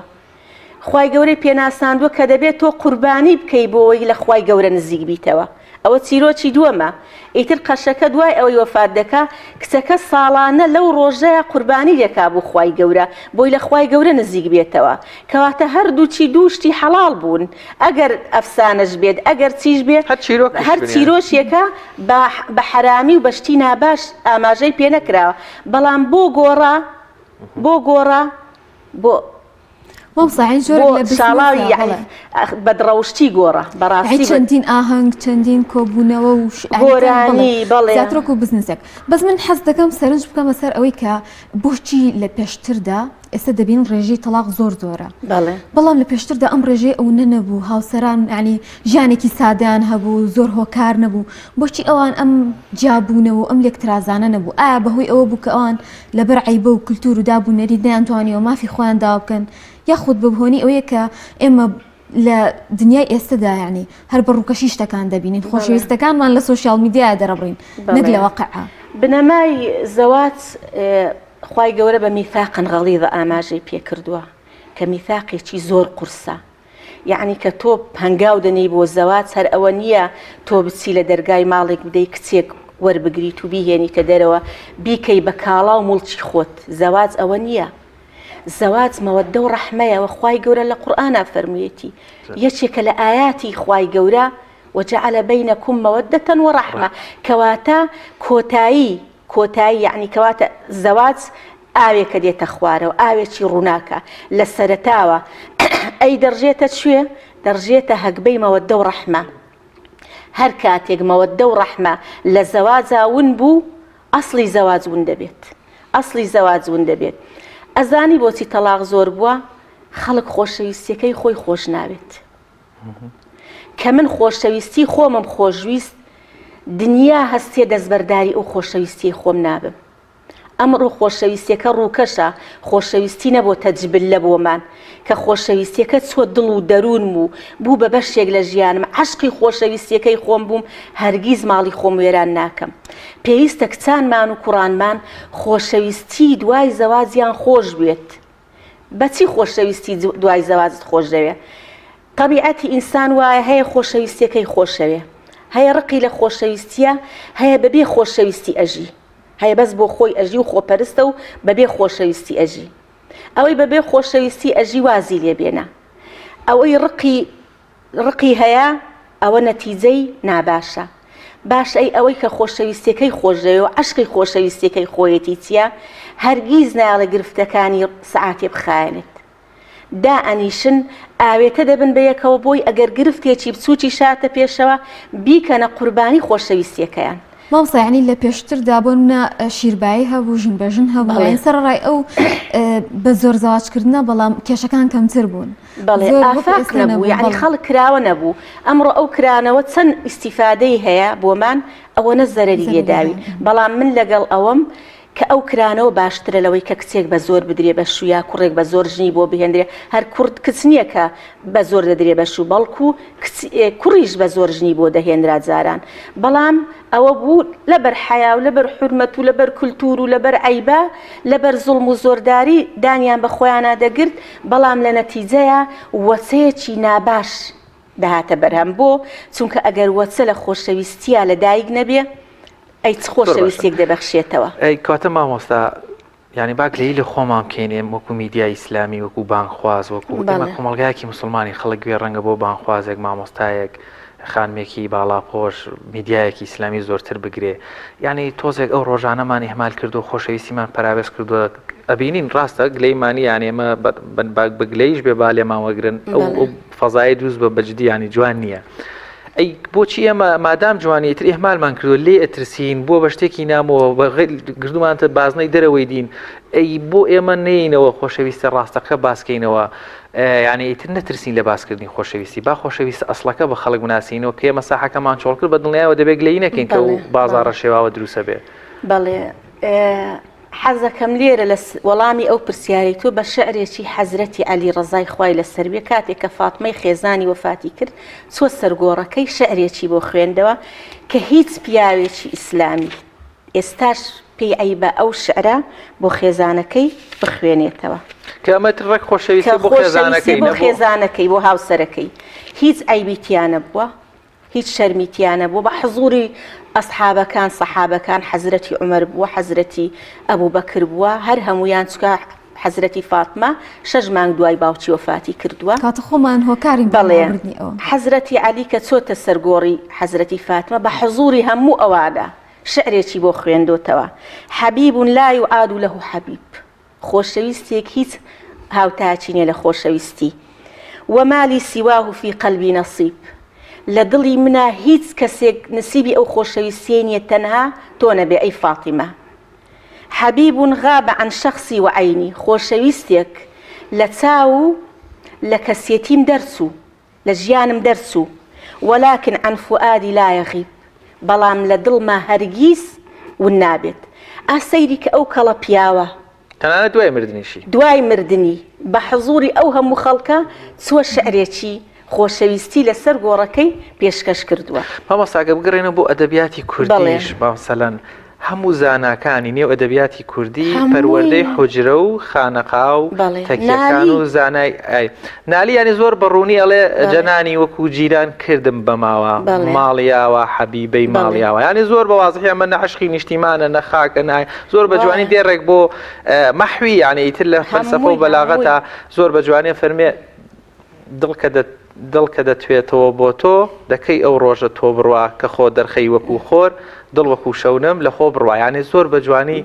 خوای گەورەی پێناساندووە کە دەبێت تۆ قوربانی بکەی بۆوەی لە خوای گەورە نزیک بیتەوە ئەوە چیرۆکی دووەمە ئیتر قەشەکە دوای ئەوەی وەفات دەکا کچەکە ساڵانە لەو ڕۆژەیا قوربانی دەکا بۆ خوای گەورە بۆی لە خوای گەورە نزیک بێتەوە کەواتە هەردووکی دوو شتی حەڵاڵ بوون ئەگەر ئەفسانەش بێت ئەگەر چیش بێ هەر چیرۆکێکە بە بە حەرامی و بە شتی ناباش ئاماژەی پێ نەکراوە بەڵام بۆ گۆڕا بۆ گۆڕا بۆ مامۆستا یانی جۆرێک بۆ لە بزنسە شاڵاوی بەڵێ. یەعنی بەدڕەوشتی گۆڕا یانی بەڕاستی بە چەندین ئاهەنگ چەندین کۆبوونەوە و ش- یانی تەن- بەڵێ گۆرانی بەڵێ زیاتر وەکو بزنسێک بەس من حەز دەکەم سەرنج بکەمە سەر ئەوەی کە بۆچی لە پێشتردا ئێستا دەبینین ڕێژەی تەڵاق زۆر زۆرە بەڵێ بەڵام لە پێشتردا ئەم ڕێژەی ئەونە نەبوو هاوسەران یانی ژیانێکی سادەیان هەبوو زۆر هۆکار نەبوو بۆچی ئەوان ئەم جیابوونەوە و ئەم لێکترازانە نەبوو ئایا بەهۆی ئەوە بوو کە ئەوان لەبەر عەیبە و کلتور و داب و نەریت نەیانتوانیوە مافی خۆیان داوا بکەن یاخود بە بهۆنی ئەوەیە کە ئێمە لە دنیای ئێستەدا یعنی هەر بە ڕووکەشی شتەکان دەبینین خۆشەویستەکانمان لە سۆشیال میدیایا دەرەبڕین نەک لە واقعا. بنەمای زەواج خوای گەورە بە میثاقا غلیظا ئاماژەی پێکردووە کە میثاقێکی زۆر قورسە یەعنی کە تۆ هەنگاو دەنێی بۆ زەواج هەر ئەوە نییە تۆ بچی لە دەرگای ماڵێک بدەی کچێک وەربگریت و بیهێنیتە دەرەوە بیکەی بە کاڵا و موڵکی خۆت زەواج ئەوە نییە زەواج مەوەدە و ڕەحمەیە وە خوای گەورە لە قورئانا فەرموویەتی یەکێکە لە ئایاتی خوای گەورە وجعل بینکم مودة ورحمە کەواتە کۆتایی کۆتایی یەعنی کەواتە زەواج ئاوێکە دێتە خوارەوە ئاوێکی ڕووناکە لە سەرەتاوە. ئەی دەڕژێتە کوێ؟ دەڕژێتە هەگبەی مەوەدە و ڕەحمە. هەر کاتێک مەوەدە و ڕەحمە لە زەواجا ون بوو، ئەسڵی زەواج ون دەبێت. ئەسڵی زەواج ون دەبێت. ئەزانی بۆچی تەڵاق زۆر بووە؟ خەڵک خۆشەویستیەکەی خۆی خۆش ناوێت. کە من خۆشەویستی خۆمم خۆشویست، دنیا هەستێ دەستبەرداری ئەو خۆشەویستیەی خۆم نابم. ئەمڕۆ خۆشەویستیەکە ڕووکەشە، خۆشەویستی نەبۆتە جبلە بۆمان، کە خۆشەویستیەکە چووە دڵ و دەروونم و بوو بە بەشێک لە ژیانم، عەشقی خۆشەویستیەکەی خۆم بووم، هەرگیز ماڵی خۆم وێران ناکەم. پێویستە کچانمان و کوڕانمان خۆشەویستی دوای زەواجیان خۆش بوێت. بەچی خۆشەویستی دوای زەواجت خۆش دەوێ؟ تەبیعەتی ئینسان وایە هەیە خۆشەویستیەکەی خۆشەوێ، هەیە ڕقی لە خۆشەویستیە، هەیە بەبێ خۆشەویستی ئەژی. هەیە بەس بۆ خۆی ئەژی و خۆپەرستە و بەبێ خۆشەویستی ئەژی. ئەوەی بەبێ خۆشەویستی ئەژی وازی لێ بێنە. ئەوەی ڕقی ڕقی هەیە ئەوە نەتیجەی ناباشە. باش ئەی ئەوەی کە خۆشەویستیەکەی خۆش دەوێ و عەشقی خۆشەویستیەکەی خۆیەتی چیە؟ هەرگیز نایەڵێ گرفتەکانی سەعاتێ بخایەنێت. دائەنیشن ئاوێتە دەبن بەیەکەوە بۆی ئەگەر گرفتێکی بچووکیش هاتە پێشەوە بیکەنە قوربانی خۆشەویستیەکەیان. مامۆستا یانی لە پێشتردا بۆ نمونە شیربایی هەبوو ژن بە ژن هەبوو بەڵێ. یانی سەرەڕای ئەو بە زۆر زەواج کردنە بەڵام کێشەکان کەمتر بوون بەڵێ زۆر وەکو ئافاق ئێستا نەبوو نەبوون یانی بەڵێ. خەڵک کراوە نەبوو ئەمڕۆ ئەو کرانەوە چەند ئیستیفادەی هەیە بۆمان ئەوەنە زەرەری لێ زەرەری داوین هەیە. بەڵام من لەگەڵ ئەوەم کە ئەو کرانەوە باشترە لەوەی کە کچێک بە زۆر بدرێ بە شوو یا کوڕێک بە زۆر ژنی بۆ بهێندرێ، هەر کوڕ کچ نییە کە بە زۆر دەدرێ بە شوو بەڵکو کچ کوڕیش بە زۆر ژنی بۆ دەهێنرا جاران بەڵام ئەوە بوو لەبەر حەیا و لەبەر حورمەت و لەبەر کولتوور و لەبەر عەیبە لەبەر زوڵم و زۆرداری دانیان بە خۆیانا دەگرت بەڵام لە نەتیجەیا وەچەیەکی ناباش دەهاتە بەرهەم بۆ؟ چونکە ئەگەر وەچە لە خۆشەویستیا لە دایک نەبێ ئەی چ زۆر باشە خۆشەویستیەک دەبەخشێتەوە؟ ئەی کەواتە مامۆستا یانی با گلەیی لە خۆمان بکەین ئێمە وەکو میدیای ئیسلامی وەکو بانگخواز وەکو ئێمە بەڵێ. کۆمەڵگایەکی موسڵمانی خەڵک گوێ ڕەنگە بۆ بانگخوازێک مامۆستایەک خانمێکی باڵاپۆش میدیایەکی ئیسلامی زۆرتر بگرێ یانی تۆزێک ئەو ڕۆژانەمان ئیهمال کردو خۆشەویستیمان پەراوێز کردووە ئەبینین ڕاستە گلەیمانی یانی ئێمە بە گلەیش بێ با لێمان وەگرن ئەو بەڵێ. ئەو فەزای دروست بە بەجدی ینی جوان نییە ئەی بۆچی ئێمە مادام جوانی تر ئیهمالمان کردو لێ ئەترسین بۆ بە شتێکی نامەوە گردومانتە بازنەی دەرەوەی دین ئەی بۆ ئێمە نینەوە خۆشەویستە ڕاستەقە باسکەینەوە یعنی ئیتر نەترسین لە باسکردنی خۆشەویستی با خۆشەویستە ئەسڵەکە بە خەڵک بناسینەوە کە ئێمە ساحەکەمان چۆڵ کرد بە دڵنیایەوە دەبێت گلەیی نەکەین کە ئەو بازاڕە شێواوە دروستە بێ. بەڵێ حەزەکەم لێرە لە وەڵامی ئەو پرسیارەی تۆ بە شعرێکی حەزرەتی عەلی ڕەزای خوای لەسەر بێ کاتێک کە فاتمەی خێزانی وەفاتی کرد چووە سەر گۆڕەکەی شعرێکی بۆ خوێندەوە کە هیچ پیاوێکی ئیسلامی ئێستاش پێی عەیبە ئەو شعرە بۆ خێزانەکەی بخوێنێتەوە. کە ئەمە تر ڕێک خۆشەویستی کە بۆ خۆشەویستی خێزانەکەی بۆ نەبوو. خێزانەکەی بۆ هاوسەرەکەی هیچ عەیبی تیا نەبووە هیچ شەرمی تیا نەبووە بە حزوری ئەسحابەکان سەحابەکان حەزرەتی عومەر بووە حەزرەتی ئەبوبەکر بووە هەر هەموویان چکە حەزرەتی فاتمە شەش مانگ دوای باوکی وەفاتی کردووە. کاتە خۆمان هۆکارین بۆ بەڵێ لەناوبردنی ئەوە. حەزرەتی عەلی کە چۆتە سەر گۆڕی حەزرەتی فاتمە بە حزوری هەموو ئەوانە شعرێکی بۆ خوێندۆتەوە، حبیب لا یعاد له حبیب، خۆشەویستێک هیچ هاوتاکی نیە لە خۆشەویستی، وما لی سواه فی قلبی نصیب، لە دڵی منا هیچ کەسێک نسیبی ئەو خۆشەویستیەی نیە تەنها تۆ نەبێ ئەی فاتیمە. حبیب غاب عن شخصی وعینی، خۆشەویستێک لە چاو و لە کەسێتیم دەرچوو. لە ژیانم دەرچوو، ولکن عن فؤادی لا یغیب، بەڵام لە دڵما هەرگیز ون نابێت. ئا سەیری کە ئەو کەڵە پیاوە. تەنانەت دوای مردنیشی. دوای مردنی، بە حزوری ئەو هەموو خەڵکە چووە شعرێکی خۆشەویستی لە سەر گۆڕەکەی پێشکەش کردووە. مامۆستا گەر بگەڕێینەوە بۆ ئەدەبیاتی کوردیش، مەسەلەن هەموو زاناکانی نێو ئەدەبیاتی کوردی پەروەردەی حوجرە و خانەقا و تەکیەکان و زانای ئای نالی یانی زۆر بە ڕوونی ئەڵێ جەنانی وەکو جیران کردم بەماوە ماڵیاوە حەبیبەی ماڵیاوە یانی زۆر بە وازحی ئەمە نە عەشقی نیشتیمانە نە خاکە نای زۆر بە جوانی دێڕێک بۆ مەحوی یانی ئیتر لە فەلسەفە و بەلاغەتا زۆر بە جوانی فەرمێ دڵ کە دڵ کە دەتوێتەوە بۆ تۆ، دەکەی ئەو ڕۆژە تۆ بڕوا کە خۆ دەرخەی وەکوو خۆر. دڵ وەکوو شەونم لە خۆ بڕوا یانێ زۆر بە جوانی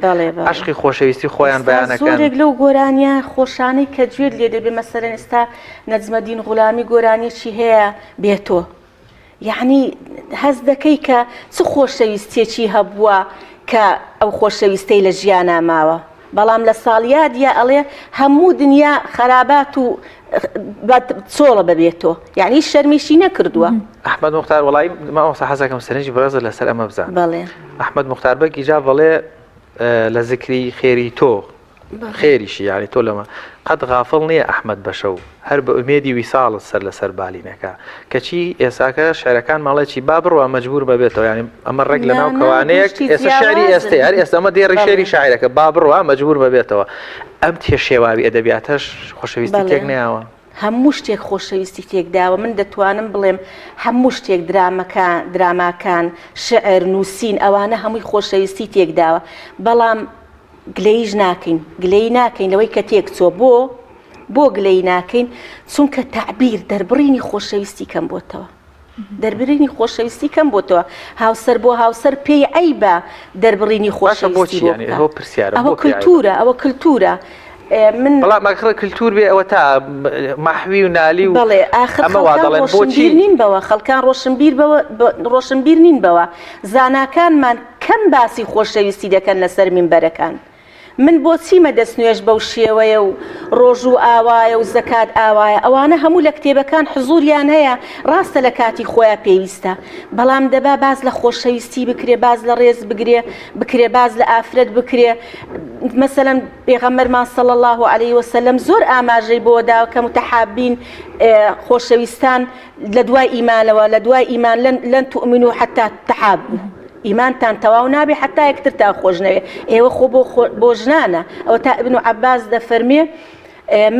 عەشقی خۆشەویستی خۆیان بەیان ئەکەن. زۆرێک لەو گۆرانیە خۆشانەی کە گوێت لێ دەبێ مەسەلەن ئێستا نەجمەدین غولامی گۆرانیەکی هەیە بێ تۆ یەعنی هەست دەکەی کە چ خۆشەویستیەکی هەبووە کە ئەو خۆشەویستەی لە ژیانا ماوە بەڵام لە ساڵیادیا ئەڵێ هەموو دنیا خەرابات و چۆڵە بەبێ تۆ یعنی شەرمیشی نەکردووە. ئەحمەد موختار وەڵایی مامۆستا حەزەکەم سەرنجی بەڕێزت لەسەر ئەمە بزانم. بەڵێ. ئەحمەد موختار بەگ ئیجا بەڵێ لە زکری خێری تۆ خێریشی یعنی تۆ لەمە قەت غافڵ نییە ئەحمەد بەشەو هەر بە ئومێدی ویساڵت سەر لەسەر بالینەکە کەچی ئێساکە شعرەکان ماڵێ چی با بڕوا مەجبور بەبێتەوە یعنی ئەمە ڕێک لە ناو کەوانەیەک ئێستا شعری ئێستێ هەر ئێستا ئەمە دێڕی شعری شاعرەکە با بڕوا مەجبور بەبێتەوە ئەم تێشێواوی ئەدەبیاتەش خۆشەویستی تێک نەیاوە. هەموو شتێک خۆشەویستی تێکداوە من دەتوانم بڵێم هەموو شتێک درامەکان دراماکان شعر نووسین ئەوانە هەمووی خۆشەویستی تێکداوە بەڵام گلەییش ناکەین گلەیی ناکەین لەوەی کە تێکچووە بۆ بۆ گلەیی ناکەین چونکە تەعبیر دەربڕینی خۆشەویستی کەم بۆتەوە دەربرینی خۆشەویستی کەم بۆتەوە هاوسەر بۆ هاوسەر پێی عەیبە دەربڕینی خۆشەویستی بۆ بکا ئەوە کلتورە ئەوە کلتورە من بەڵام ئەخر کلتور بێ ئەوە تا مەحوی و نالی و بەڵێ ئاخر ئەمە وا خەڵکان دەڵێن بۆچی ڕۆشنبیر نین بەوە خەڵکان ڕۆشنبیر بەوە ڕۆشنبیر نین بەوە زاناکانمان کەم باسی خۆشەویستی دەکەن لەسەر مینبەرەکان من بۆ چیمە دەستنوێژ بەو شێوەیە و ڕۆژوو ئاوایە و زەکات ئاوایە ئەوانە هەموو لە کتێبەکان حزوریان هەیە ڕاستە لە کاتی خۆیا پێویستە بەڵام دەبا باس لە خۆشەویستی بکرێ باس لە ڕێز بگرێ بکرێ باس لە ئافرەت بکرێ مەسەلەن پێغەمبەرمان صلی اللە علیه وسلم زۆر ئاماژەی بۆ داوە کە متحابین خۆشەویستان لە دوای ئیمانەوە لە دوای ئیمان لەن تؤمنوا حتى تحابوا ئیمانتان تەواو نابێ حتا یەکترتان خۆش نەوێ ئێوە خۆ بۆ بۆ ژنانە ئەوە تا ابن عباس دەفەرمێ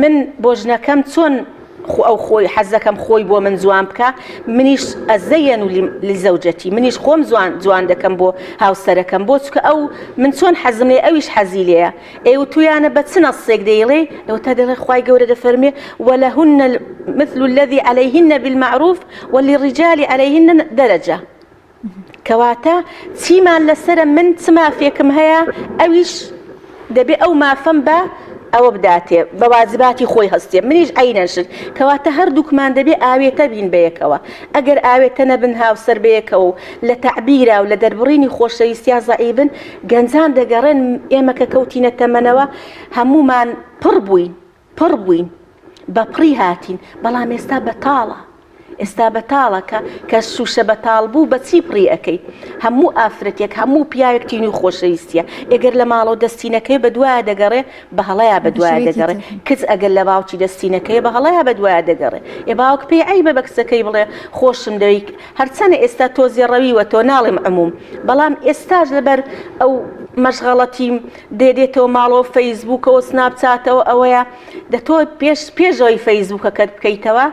من بۆ ژنەکەم چۆن خۆ ئەو خۆی حەزەکەم خۆی بۆ من جوان بکە منیش ئەزەیەن و لزەوجەتی منیش خۆم جوان جوان دەکەم بۆ هاوسەرەکەم بۆ چکە ئەو من چۆن حەزم لێ ئەویش حەزی لێیە ئێ وتویانە بە چ نەسێک دەیڵێی لەوەتا دەڵێ خوای گەورە دەفەرمێ ولهن مثل الذي عليهن بالمعروف وللرجال عليهن درجة کەواتە چیمان لەسەرە من چ مافێکم هەیە ئەویش دەبێ ئەو مافەم بە ئەوە بداتێ بە واجباتی خۆی هەستێ منیش عەینەن شت کەواتە هەردووکمان دەبێ ئاوێتە بین بەیەکەوە ئەگەر ئاوێتە نەبن هاوسەر بەیەکەوە و لە تەعبیرا و لە دەربڕینی خۆشەویستیا زەعیبن گەنجان دەگەڕێن ئێمە کە کەوتینە تەمەنەوە هەموومان پڕ بووین پڕ بووین بە پڕی هاتین بەڵام ئێستا بەتاڵە ئێستا بەتاڵە کە کە شوشە بەتاڵ بوو بە چی پڕی ئەکەی هەموو ئافرەتێک هەموو پیاوێک تینوی خۆشەویستیە ئێگەر لە ماڵەوە دەستی نەکەوێ بە دوایە دەگەڕێ بە هەڵەیا بە دوایە دەگەڕێ کچ ئەگەر لە باوکی دەستی نەکەوێ بە هەڵەیا بە دوایە دەگەڕێ ئێ باوک پێی عەیبە بە کچەکەی بڵێ خۆشم دەوێی هەرچەنە ئێستا تۆزێ ڕەویوە تۆ ناڵێم عموم بەڵام ئێستاش لەبەر ئەو مەشغەڵەتی دێ دێتەوە ماڵەوە فەیسبووکەوە سناپ چاتەوە ئەوەیە دە تۆ پێش پێشەوەی فەیسبووکەکەت بکەیتەوە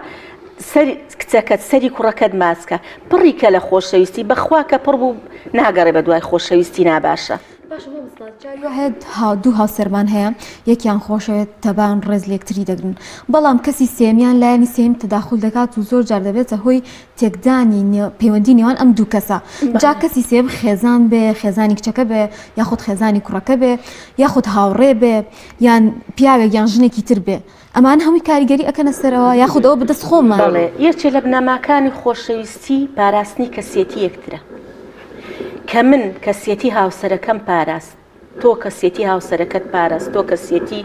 سەری کچەکەت سەری کوڕەکەت ماسکە پڕی کە لە خۆشەویستی بەخوا کە پڕ بوو ناگەڕێ بە دوای خۆشەویستی ناباشە. باشە مامۆستا جاری وا هەیە دوو هاوسەرمان هەیە یەکیان خۆشەوێت تەبان ڕێز لێکتری دەگرن بەڵام کەسی سێمیان لایەنی سێیم تەداخول دەکات و زۆر جار دەبێتە هۆی تێکدانی پەیوەندی نێوان ئەم دوو کەسە جا کەسی سێم خێزان بێ خێزانی کچەکە بێ یاخود خێزانی کوڕەکە بێ یاخود هاوڕێ بێ یان پیاوێک یان ژنێکی تر بێ ئەمان هەمووی کاریگەری ئەکەنە سەرەوە یاخود ئەوە بەدەست خۆمان بەڵێ یەکێ لە بنەماکانی خۆشەویستی پاراستنی کەسێتی یەکترە کە من کەسێتی هاوسەرەکەم پاراست تۆ کەسێتی هاوسەرەکەت پاراست تۆ کەسێتی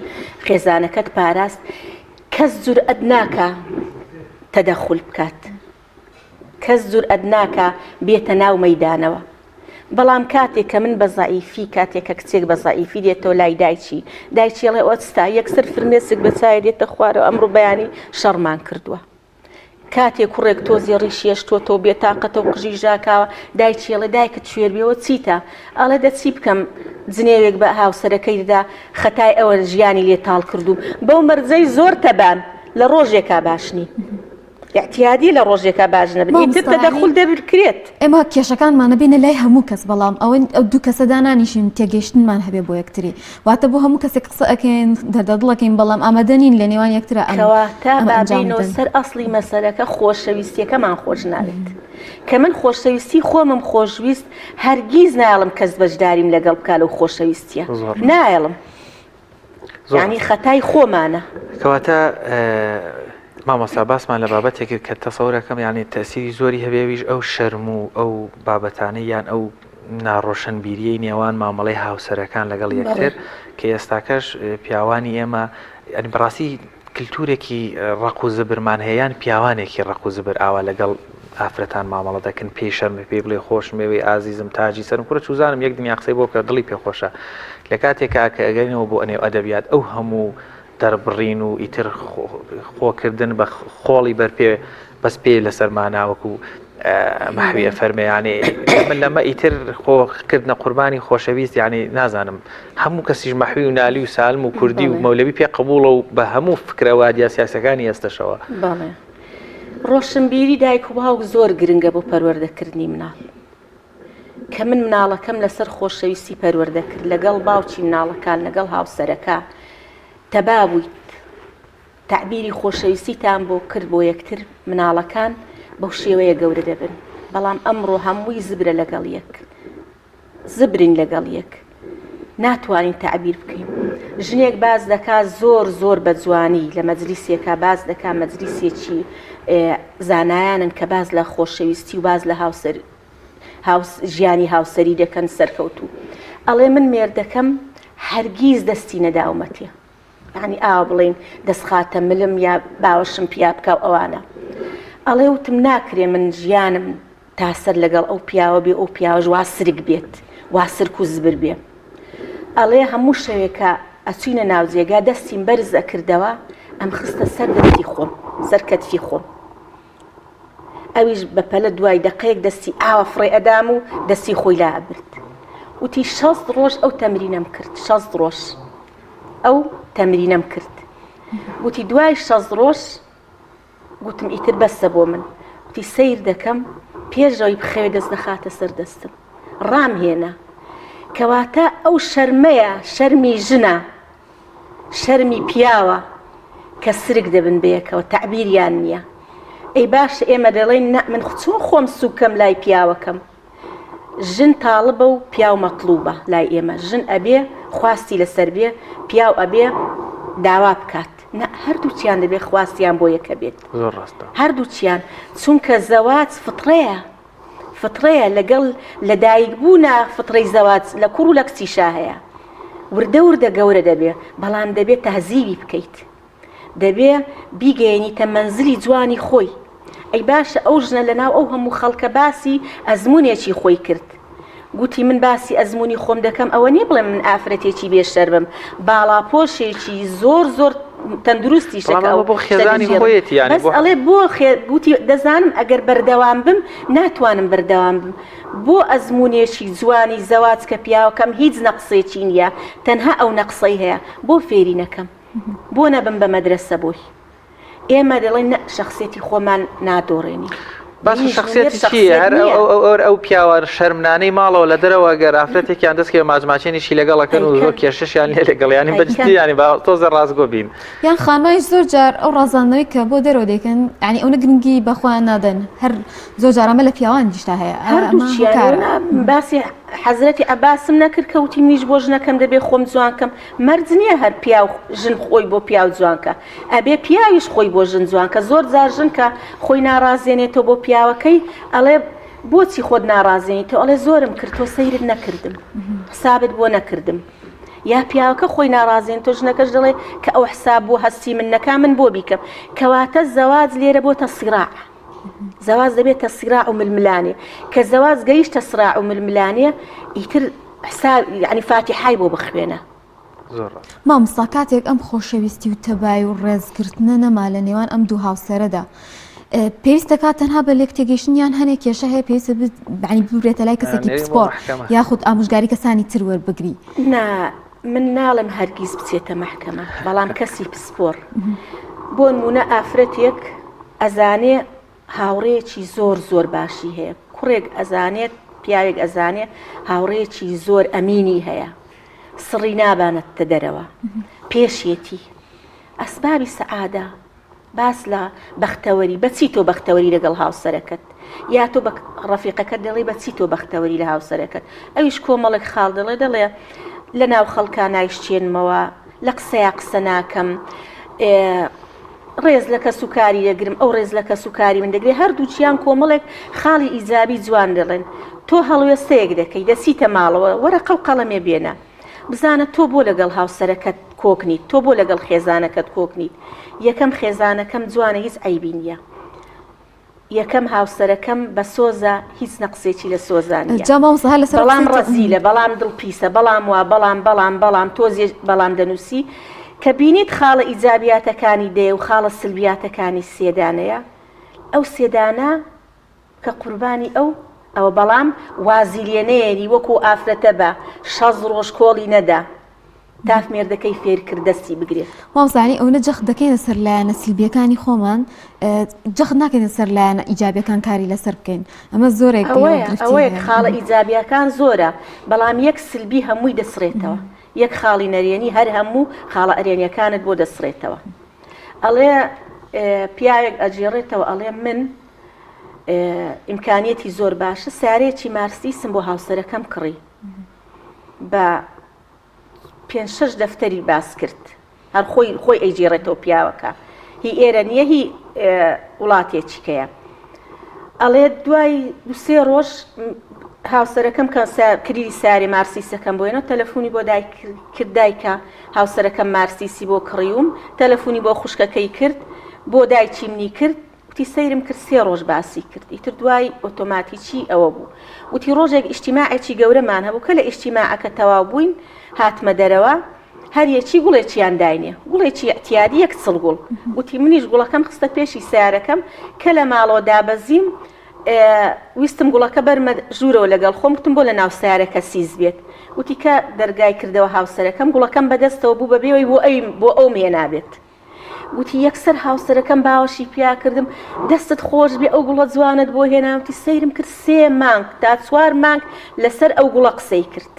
خێزانەکەت پاراست کەس جورئەت ناکا تەدەخول بکات کەس جورئەت ناکا بێتە ناو مەیدانەوە بەڵام کاتێک کە من بە زەعیفی کاتێک کە کچێک بە زەعیفی دێتەوە لای دایکی دایکی ئەڵێ ئۆستا یەکسەر فرمێسک بە چاوی دێتە خوارەوە ئەمڕۆ بەیانی شەڕمان کردووە کاتێ کوڕێک تۆزێ ڕیشی هێشتۆتەوە بێتاقەتە و قژی ژاکاوە دایکی ئەڵێ دایکت کوێر بێ وە چیتە؟ ئەڵێ دە چی بکەم جنێوێک بە هاوسەرەکەی دەدا خەتای ئەوە ژیانی لێ تاڵ کردووم بەو مەرجەی زۆر تەبان لە ڕۆژێکا باش نین. ئیعتیادیە لە ڕۆژێکا باش نەبن ئیتر تەدەخول دەبکرێت. ئێمە کێشەکانمان ئەبینە لای هەموو کەس بەڵام ئەوە ئەو دوو کەسە دانانیشین تێگەیشتنمان هەبێ بۆ یەکتری واتە بۆ هەموو کەسێک قسە ئەکەین دەردەدڵەکەین بەڵام ئامادە نین لە نێوان یەکترا ئەم کەواتە ئەمە با ئەنجام بێینەوە بدەن. سەر ئەسڵی مەسەلەکە خۆشەویستیەکەمان خۆش ناوێت کە من خۆشەویستی خۆمم خۆشویست هەرگیز نایەڵم کەس بەشداریم لەگەڵ بکا لەو خۆشەویستیە زۆر نایەڵم زۆر یانی خەتای خۆمانە. کەواتە مامۆستا باسمان لە بابەتێک کرد کە تەسەورەکەم یانی تەسیری زۆری هەبێ ئەویش ئەو شەرم و ئەو بابەتانەی یان ئەو ناڕۆشنبیریەی نێوان مامەڵەی هاوسەرەکان لەگەڵ یەکتر کە ئێستاکەش پیاوانی ئێمە یانی بەڕاستی کلتورێکی ڕەق و زبرمان هەیە یان پیاوانێکی ڕەق و زبر ئاوا لەگەڵ ئافرەتان مامەڵە دەکەن پێی شەرمە پێی بڵێ خۆشم ئێوەی ئازیزم تاجی سەرم کورە چوزانم یەک دنیا قسەی بۆ بکە دڵی پێ خۆشە لە کاتێکا کە ئەگەرینەوە بۆ ئەنێو ئەدەبیات ئەو هەموو دەربڕین و ئیتر خۆکردن بە خۆڵی بەرپێ بەس پێ لەسەر مانا وەکو مەحوی ئەفەرمێ یانێ من لەمە ئیتر خۆ کردنە قوربانی خۆشەویست یعنی نازانم هەموو کەسیش مەحوی و نالی و سالم و کوردی و مەولەوی پێ قبوڵە و بە هەموو فکرە وادیا سیاسەکانی ئێستەشەوە. بەڵێ ڕۆشنبیری دایک و باوک زۆر گرنگە بۆ پەروەردەکردنی مناڵ کە من مناڵەکەم لەسەر خۆشەویستی پەروەردە کرد لەگەڵ باوکی مناڵەکان لەگەڵ هاوسەرەکە تەبا بوویت تەعبیری خۆشەویستیتان بۆ کرد بۆ یەکتر مناڵەکان بەو شێوەیە گەورە دەبن بەڵام ئەمڕۆ هەمووی زبرە لەگەڵ یەک زبرین لەگەڵ یەک ناتوانین تەعبیر بکەین ژنێک باس دەکا زۆر زۆر بە جوانی لە مەجلیسێکا باس دەکا مەجلیسێکی زانایانن کە باس لە خۆشەویستی و باس لە هاوسەر هاوس ژیانی هاوسەری دەکەن سەرکەوتوو ئەڵێ من مێردەکەم هەرگیز دەستی نەداومەتێ یانی ئاوا بڵێین دەست خاتە ملم یا باوەشم پیا بکا و ئەوانە. ئەڵێ وتم ناکرێ من ژیانم تا سەر لەگەڵ ئەو پیاوە بێ ئەو پیاوەش وا سرک بێت وا سرک و زبر بێ. ئەڵێ هەموو شەوێکە ئەچوینە ناو جێگا دەستیم بەرز ئەکردەوە ئەمخستە سەر دەستی خۆم سەر کەتفی خۆم. ئەویش بە پەلە دوای دەقەیەک دەستی ئاوا فڕێ ئەدام و دەستی خۆی لا ئەبرد. وتی 60 ڕۆژ ئەو تەمرینەم کرد 60 ڕۆژ. ئەو تەمرینەم کرد گوتی دوای شەست ڕۆژ گوتم ئیتر بەسە بۆ من گوتی سیر دەکەم پێشەوەی بخەوێ دەست دەخاتە سەر دەستم ڕام هێنا کەواتە ئەو شەرمەیە شەرمی ژنە شەرمی پیاوە کە سرک دەبن بەیەکەوە تەعبیریان نییە ئەی باشە ئێمە دەڵێن نە من چۆن خۆم سوکەم لای پیاوەکەم ژن تاڵبە و پیاو مەتڵوبە لای ئێمە ژن ئەبێ خواستی لەسەر بێ پیاو ئەبێ داوا بکات نا هەردووچیان دەبێ خواستیان بۆ یەکە بێت زۆر ڕاستە هەردووچیان چونکە زەواج فطرەیە فطرەیە لەگەڵ لەدایک بوونە فطرەی زەواج لە کوڕ و لە کچیشا هەیە وردە وردە گەورە دەبێ بەڵام دەبێ تەهزیبی بکەیت دەبێ بیگەیەنیتە مەنزلی جوانی خۆی. ئەی باشە ئەو ژنە لەناو ئەو هەموو خەڵکە باسی ئەزموونێکی خۆی کرد. گوتی من باسی ئەزموونی خۆم دەکەم ئەوە نییە بڵێم من ئافرەتێکی بێ شەرمم، باڵاپۆشێکی زۆر زۆر تەندروستیشە بەڵام کە ئەو ئەمە بۆ خێزانی شتە خۆیەتی یانی بەس بۆ ئەڵێ بۆ خێ گوتی دەزانم ئەگەر بەردەوام بم ناتوانم بەردەوام بم. بۆ ئەزموونێکی جوانی زەواج کە پیاوەکەم هیچ نەقسێکی نییە تەنها ئەو نەقسەی هەیە بۆ فێری نەکەم؟ بۆ نەبم بە مەدرەسە بۆی ئێمە دەڵێن نە شخصێتی خۆمان نادۆڕێنی باشە شخصێتی چییە هەر ئەو ئەو پیاوە شەرمنانەی ماڵەوە لە دەرەوە گەر ئافرەتێکیان دەستکەوێ ماجماچێنیشی لەگەڵەکەن و زۆر کێشەشیان لێ لەگەڵیانی بەجدی ینی با تۆزە ڕاستگۆ بین یان خانمانیش زۆر جار ئەو ڕازاندنەوەی کە بۆ دەرەوە دەیکەن یعنی ئەونە گرنگی بە خۆیان نادەن هەر زۆر جار ئەمە لە پیاوانیشدا هەیە هەردووچیان باسی حەزرەتی عەباسم نەکرد کە وتی منیش بۆ ژنەکەم دەبێ خۆم جوان کەم مەرج نییە هەر پیاو ژن خۆی بۆ پیاو جوان کە ئەبێ پیاویش خۆی بۆ ژن جوان کە زۆر جار ژن کە خۆی ناڕازێنێتەوە بۆ پیاوەکەی ئەڵێ بۆچی خۆت ناڕازێنیتەوە ئەڵێ زۆرم کرد تۆ سەیرت نەکردم حسابت بۆ نەکردم یا پیاوەکە خۆی ناڕازێنێتەوە ژنەکەش دەڵێ کە ئەو حساب بۆ هەستی من نەکا من بۆ بیکەم کەواتە زەواج لێرە بۆتە سیراع زەواج دەبێتە سیراع و ململانێ کە زەواج گەیشتە سراع و ململانێ ئیتر حساب یعنی فاتیحای بۆ بخوێنە. زۆر ڕاست. مامۆستا کاتێک ئەم خۆشەویستی و تەبای و ڕێزگرتنە نەما لە نێوان ئەم دوو هاوسەرەدا پێویست دەکات تەنها بە لێک تێگەیشتن یان هەنێک کێشە هەیە پێویستە یعنی ببرێتە لای کەسێکی نێوی بۆ پسپۆڕ مەحکەمە. یاخود ئامۆژگاری کەسانی تر وەربگری؟ نا من ناڵێم هەرگیز بچێتە مەحکەمە بەڵام کەسی پسپۆڕ بۆ نمونە ئافرەتێک. ئەزانێ هاوڕێیەکی زۆر زۆر باشی هەیە، کوڕێک ئەزانێت، پیاوێک ئەزانێ هاوڕێیەکی زۆر ئەمینی هەیە، سڕی نابانەتە دەرەوە، پێشیەتی. ئەسبابی سەعادە، باس لە بەختەوەری، بە چی تۆ بەختەوەری لەگەڵ هاوسەرەکەت؟ یا تۆ بە ڕەفیقەکەت دەڵێی بە چی تۆ بەختەوەری لە هاوسەرەکەت؟ ئەویش کۆمەڵێک خاڵ دەڵێ، دەڵێ لە ناو خەڵکا نایشچێنمەوە، لە قسەیا قسە ناکەم، ڕێز لە کەس و کاری دەگرم ئەو ڕێز لە کەس و کاری من دەگرێ هەردووکیان کۆمەڵێک خاڵی ئیجابی جوان دەڵێن تۆ هەڵوێستەیەک دەکەی دەچیتە ماڵەوە وەرەقە و قەڵەمێ بێنە بزانە تۆ بۆ لەگەڵ هاوسەرەکەت کۆک نیت تۆ بۆ لەگەڵ خێزانەکەت کۆک نیت یەکەم خێزانەکەم جوانە هیچ عەیبی نییە یەکەم هاوسەرەکەم بە سۆزە هیچ نەقسێکی لە سۆزا نیە جا مامۆستا هەر لەسەر بەڵام قسەی تۆ ڕەزیلە بەڵام دڵ پیسە بەڵام وا بەڵام بەڵام بەڵام تۆزێ بەڵام دەنوسی کە بینیت خاڵە ئیجابیاتەکانی دەیە و خاڵە سلبیاتەکانی سێ دانەیە ئەو سێ دانە کە قوربانی ئەو ئەوە بەڵام وازی لێ نەیەنی وەکو ئافرەتە بە شەست ڕۆژ کۆڵی نەدا تاف مێردەکەی فێر کرد دەستی بگرێت. مامۆستا یانی ئەونە جەخت دەکەینە سەر لایەنە سلبیەکانی خۆمان جەخت ناکەینە سەر لایەنە ئیجابیەکان کاری لەسەر بکەین ئەمە زۆرێک ئەوەیە ئەوەیە خاڵە ئیجابیەکان زۆرە بەڵام یەک سلبی هەمووی دەسڕێتەوە یەک خاڵی نەرێنی هەر هەموو خاڵە ئەرێنیەکانت بۆ دەسڕێتەوە ئەڵێ پیاوێک ئەگێڕێتەوە ئەڵێ من ئیمکانیەتی زۆر باشە سارێکی مارسیسم بۆ هاوسەرەکەم کڕی بە پێنج شەش دەفتەری باس کرد هەر خۆی خۆی ئەیگێڕێتەوە پیاوەکە هی ئێرە نییە هی وڵاتێکی کەیە ئەڵێ دوای دوسێ ڕۆژ هاوسەرەکەم کە کلیلی ساری مارسیسەکەم بۆێنەوە تەلەفۆنی بۆ دایک کرد دایکە هاوسەرەکەم مارسیسی بۆ کڕیوم تەلەفۆنی بۆ خوشکەکەی کرد بۆ دایکی منی کرد وتی سەیرم کرد سێ ڕۆژ باسی کرد ئیتر دوای ئۆتۆماتیکی ئەوە بوو وتی ڕۆژێک ئیجتیماعێکی گەورەمان هەبوو کە لە ئیجتیماعەکە تەواو بووین هاتمە دەرەوە هەر یەکی گوڵێکیان داینێ گوڵێکی ئیعتیادی یەک چڵ گوڵ وتی منیش گوڵەکەم خستە پێشی سەیارەکەم کە لە ماڵەوە دابەزیم ویستم گوڵەکە بەرمە ژوورەوە لەگەڵ خۆم وتم بۆ لە ناو سەیارەکە سیس بێت وتی کە دەرگای کردەوە هاوسەرەکەم گوڵەکەم بەدەستەوە بوو بەبێەوەی بۆ ئەوی بۆ ئەوم هێنابێت وتی یەکسەر هاوسەرەکەم باوەشی پیا کردم دەستت خۆش بێ ئەو گوڵە جوانت بۆ هێنام وتی سەیرم کرد سێ مانگ تا چوار مانگ لەسەر ئەو گوڵە قسەی کرد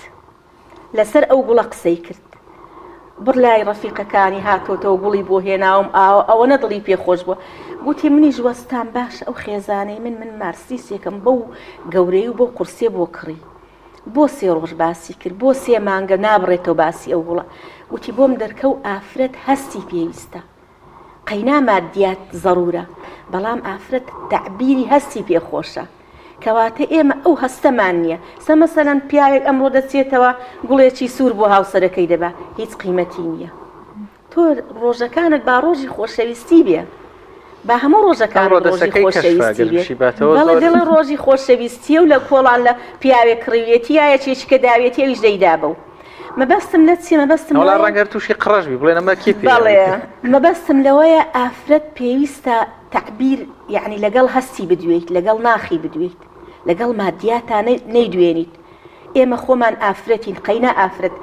لەسەر ئەو گوڵە قسەی کرد بڕ لای ڕەفیقەکانی هاتۆتەوە گوڵی بۆ هێناوم ئاوە ئەوە نەدڵی پێ خۆش بووە گوتی منیش وەستام باش ئەو خێزانەی من من مارسیسێکم بەو گەورەی و بەو قورسێ بۆ کڕی بۆ سێ ڕۆژ باسی کرد بۆ سێ مانگە نابڕێتەوە باسی ئەو گوڵە وتی بۆم دەرکەو ئافرەت هەستی پێویستە قەینا مادیات زەرورە بەڵام ئافرەت تەعبیری هەستی پێ خۆشە کەواتە ئێمە ئەو هەستەمان نییە سە مەسەلەن پیاوێک ئەمڕۆ دەچێتەوە گوڵێکی سوور بۆ هاوسەرەکەی دەبا هیچ قیمەتی نییە تۆ ڕۆژەکانت با ڕۆژی خۆشەویستی بێ با هەموو ڕۆژەکان ئەمڕۆ ڕۆژی دەسەکەی کەشفە خۆشەویستی گەر بێ بشیباتەوە بەڵێ زۆر دەڵێ ڕۆژی خۆشەویستیە و لە کۆڵان لە پیاوێک کڕیویەتی یا یەکێکی کە داویەتی ئەویش دەیدا بەو مەبەستم لە چیە مەبەستم وەڵا لەوەیە ڕەنگە هەر تووشی قڕەش بی بڵێن ئەمە کێ پێی بەڵێ داویت مەبەستم لەوەیە ئافرەت پێویستە تەعبیر یەعنی لەگەڵ هەستی بدوێیت لەگەڵ ناخی بدوێیت لەگەڵ مادیاتا نەیدوێنیت ئێمە خۆمان ئافرەتین قەینا ئافرەت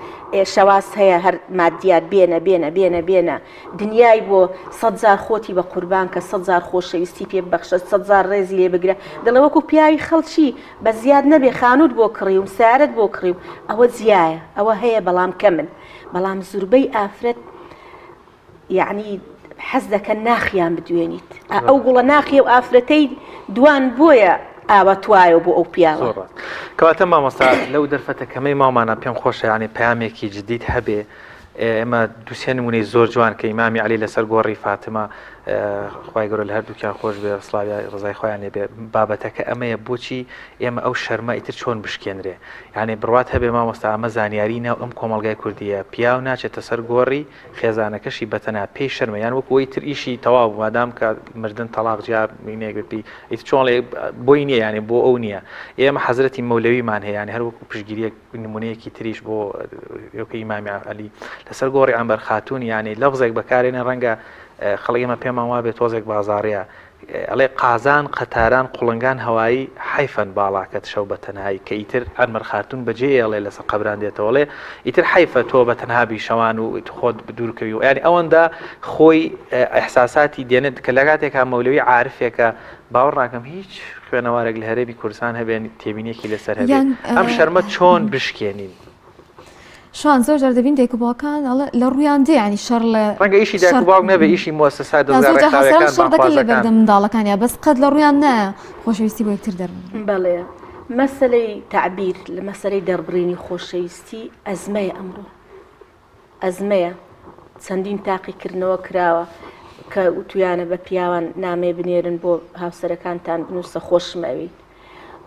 شەواز هەیە هەر مادیات بێنە بێنە بێنە بێنە دنیای بۆ سەد جار خۆتی بە قوربان کە سەد جار خۆشەویستی پێ ببەخشە سەد جار ڕێزی لێ بگرە دەڵێ وەکو پیاوی خەڵکی بە زیاد نەبێ خانووت بۆ کڕیوم سیارەت بۆ کڕیوم ئەوە جیایە ئەوە هەیە بەڵام کەمن بەڵام زوربەی ئافرەت یەعنی حەز دەکەن ناخیان بدوێنیت ئەو گوڵە ناخی و ئافرەتەی دوان بۆیە ئاوا توایەوە بۆ ئەو پیاوە. زۆر ڕاست کەواتە مامۆستا لەو دەرفەتە کەمەی ماومانە پێم خۆشە یانی پەیامێکی جدیت هەبێ ئێمە دووسێ نمونەی زۆر جوان کە ئیمامی عەلی لەسەر گۆڕی فاتمە خوای گەورە لە هەردووکیان خۆش بێ سڵاوی ڕزای خۆیان لێ بێ بابەتەکە ئەمەیە بۆچی ئێمە ئەو شەرمە ئیتر چۆن بشکێنرێ یعنی بڕوات هەبێ مامۆستا ئەمە زانیاری ناو ئەم کۆمەڵگای کوردیە پیاو ناچێتە سەر گۆڕی خێزانەکەشی بەتەنها پێی شەرمە یان وەکو ئەوەی تر ئیشی تەواو بوو مادام کە مردن تەڵاق جیا مینێک بێ پێی ئیتر چۆن ئەڵێ بۆی نییە یانێ بۆ ئەو نییە ئێمە حەزرەتی مەولەویمان هەیە یانی هەر وەکو پشتگیریەک نمونەیەکی تریش بۆ یۆکە ئیمامی عەلی لەسەر گۆڕی عەنبەر خاتوون یانی لەفزێک بەکارێنە ڕەنگە خەڵک ئێمە پێمان وابێ تۆزێک بازاڕیە. ئەڵێ قازان قەتاران قوڵنگان هەوایی حەیفەن باڵاکەت شەو بە تەنهایی کە ئیتر ئەنمەر خاتوون بەجێ ئێڵێ لەسەر قەبران دێتەوە ئەڵێ ئیتر حەیفە تۆ بە تەنها بی شەوان و خۆت دوور کەوی و یانی ئەوەندە خۆی ئیحساساتی دێنێت کە لە کاتێکا مەولەوی عارفێکە باوەڕ ناکەم هیچ خوێنەوارێک لە هەرێمی کوردستان هەبێ تێبینیەکی لەسەر هەبێ ئەم شەرمە چۆن بشکێنین؟ شوان زۆر جار دەبین دایک و باوکان ئەڵێ لە ڕوویان دێ ینی شەڕ لە ڕەنگە ئیشی دایک و باوک نەبێ ئیشی موسسات دەزگا زۆر جار هەسەران ڕێکخراوەکان شەڕ دەکەن لە بانگخوازەکان بەردەم منداڵەکانیا بەس قەت لە ڕوویان نایە خۆشەویستی بۆ یەکتر دەرببڕن. بەڵێ مەسەلەی تەعبیر لە مەسەلەی دەربڕینی خۆشەویستی ئەزمەیە ئەمڕۆ ئەزمەیە چەندین تاقیکردنەوە کراوە کە وتویانە بە پیاوان نامەیە بنێرن بۆ هاوسەرەکانتان بنووسە خۆشم ئەوێیت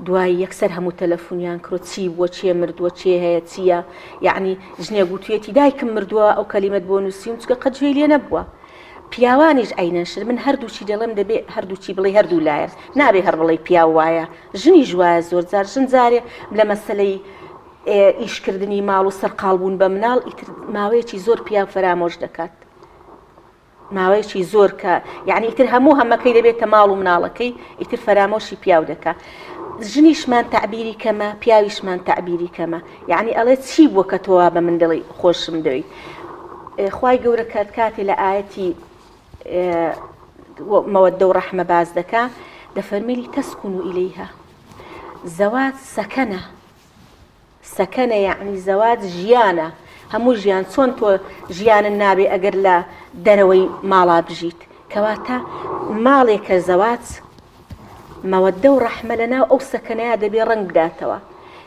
دوایی یەکسەر هەموو تەلەفونیان کرد چی بووە چێ مردووە چێ هەیە چییە یعنی ژنێک وتویەتی دایکم مردووە ئەو کەلیمەت بۆ نووسیم چکە قەت گوێی لێ نەبووە پیاوانیش عەینەن شت من هەردووچی دەڵێم دەبێ هەردووچی بڵێ هەردوو لایەن نابێ هەر بڵێ پیاو وایە ژنیش وایە زۆر جار ژن جارێ لە مەسەلەی ئیشکردنی ماڵ و سەرقاڵ بوون بە مناڵ ئیتر ماوەیەکی زۆر پیاو فەرامۆش دەکات ماوەیەکی زۆر کە یعنی ئیتر هەموو هەمەکەی دەبێتە ماڵ و مناڵەکەی ئیتر فەرامۆشی پیاو دەکا ژنیشمان تەعبیری کەمە پیاویشمان تەعبیری کەمە یعنی ئەڵێ چی بووە کە تۆ وا بە من دەڵێی خۆشم دەوێی خوای گەورە کات کاتێ لە ئایەتی مەوەدە و ڕەحمە باس دەکا دەفەرمێ لتسکنوا الیها زەواج سەکەنە سەکەنە یەعنی زەواج ژیانە هەموو ژیان چۆن تۆ ژیانت نابێ ئەگەر لە دەرەوەی ماڵا بژیت کەواتە ماڵێکە زەواج مەوەدە و ڕەحمە لەناو ئەو سەکەنەیە دەبێ ڕەنگ بداتەوە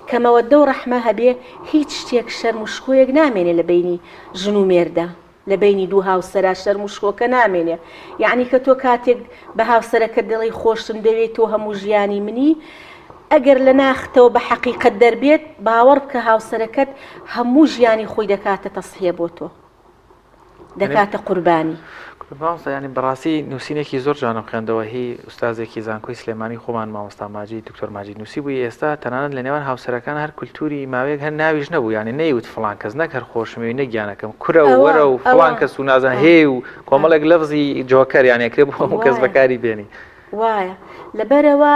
کە مەوەدە و ڕەحمە هەبێ هیچ شتێک شەرم و شکۆیەک نامێنێ لە بەینی ژن و مێردە لە بەینی دوو هاوسەرا شەرم و شکۆکە نامێنێ یەعنی کە تۆ کاتێک بە هاوسەرەکەت دەڵێی خۆشم دەوێی تۆ هەموو ژیانی منی ئەگەر لە ناختەوە بە حەقیقەت دەربێت باوەڕ بکە هاوسەرەکەت هەموو ژیانی خۆی دەکاتە تەسحیە بۆ تۆ دەکاتە قوربانی. مامۆستا یانی بەڕاستی نووسینێکی زۆر جوانم خوێندەوە هی ئوستازێکی زانکۆی سلێمانی خۆمان مامۆستا ماجید دکتۆر ماجید نووسیبووی ئێستا تەنانەت لە نێوان هاوسەرەکان هەر کولتوری ماوەیەک هەر ناویش نەبوو یانی نەیوت فڵان کەس نەک هەر خۆشمەوی نەک گیانەکەم کورە و وەرە و فڵان کەس و نازان هێ و کۆمەڵێک لەفزی جۆکەر یانی ئەکرێ بۆ هەموو کەس بەکاری بێنی. وایە لەبەرئەوە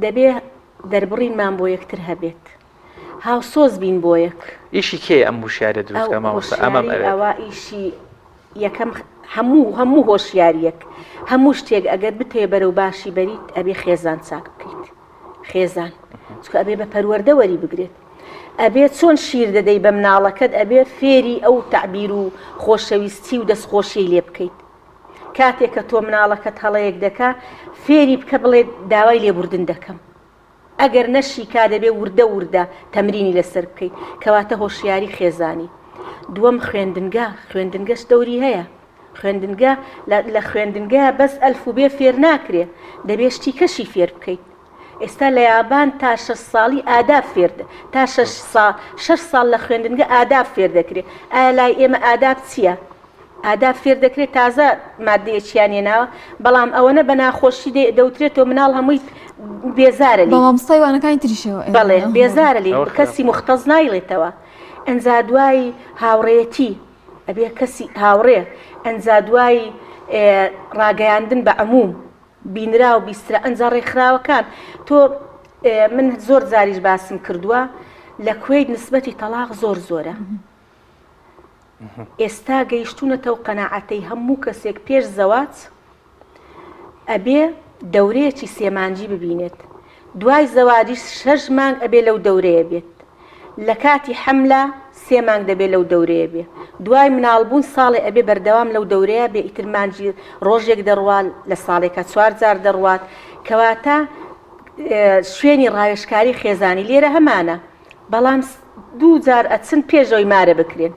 دەبێ دەربڕینمان بۆ یەکتر هەبێت هاوسۆز بین بۆ یەک. ئیشی کێیە ئەم هوشیاریە دروست کە مامۆستا ئەمەم ئەوێت؟ ئەوە ئیشی یەکەم هەموو هەموو هۆشیاریەک هەموو شتێک ئەگەر بتەوێ بەرەو باشی بەریت ئەبێ خێزان چاک بکەیت خێزان چونکە ئەبێ بە پەروەردە وەری بگرێت ئەبێ چۆن شیر دەدەی بە مناڵەکەت ئەبێ فێری ئەو تەعبیر و خۆشەویستی و دەستخۆشیی لێ بکەیت کاتێک کە تۆ مناڵەکەت هەڵەیەک دەکا فێری بکە بڵێ داوای لێبوردن دەکەم ئەگەر نەشیکا دەبێ وردە وردە تەمرینی لەسەر بکەیت کەواتە هۆشیاری خێزانی دووەم خوێندنگە خوێندنگەش دەوری هەیە خوێندنگە لە خوێندنگە بەس ئەلف و بێ فێر ناکرێ دەبێ شتی کەشی فێر بکەیت ئێستا لە یابان تا شەش ساڵی ئاداب فێر تا شەش ساڵ شەش ساڵ لە خوێندنگە ئاداب فێر دەکرێ ئایا لای ئێمە ئاداب چییە؟ ئاداب فێر دەکرێت تازە مادەیەکیان هێناوە بەڵام ئەوەنە بە ناخۆشی دەوترێتەوە مناڵ هەمووی بێزارە لێی. بە مامۆستای وانەکانی تریشەوە. بەڵێ بێزارە لێی کەسی موختەس نایڵێتەوە ئەنجا دوای هاوڕێیەتی ئەبێ کەسی هاوڕێ ئەنجا دوای ڕاگەیاندن بە عموم بینرا و بیسترا ئەنجا ڕێکخراوەکان تۆ من زۆر جاریش باسم کردووە لە کوەیت نسبەتی تەڵاق زۆر زۆرە ئێستا گەیشتوونەتە و قەناعەتەی هەموو کەسێک پێش زەواج ئەبێ دەورەیەکی سێمانجی ببینێت دوای زەواجیش شەش مانگ ئەبێ لەو دەورەیە بێت لە کاتی حەملە سێ مانگ دەبێ لەو دەورەیە بێ دوای مناڵبوون ساڵێ ئەبێ بەردەوام لەو دەورەیە بێ ئیتر مانجی ڕۆژێک دەڕوات لە ساڵێکا چوار جار دەڕوات کەواتە شوێنی ڕاوێژکاری خێزانی لێرە هەمانە بەڵام دوو جار ئەچن پێش ئەوەی مارە بکرێن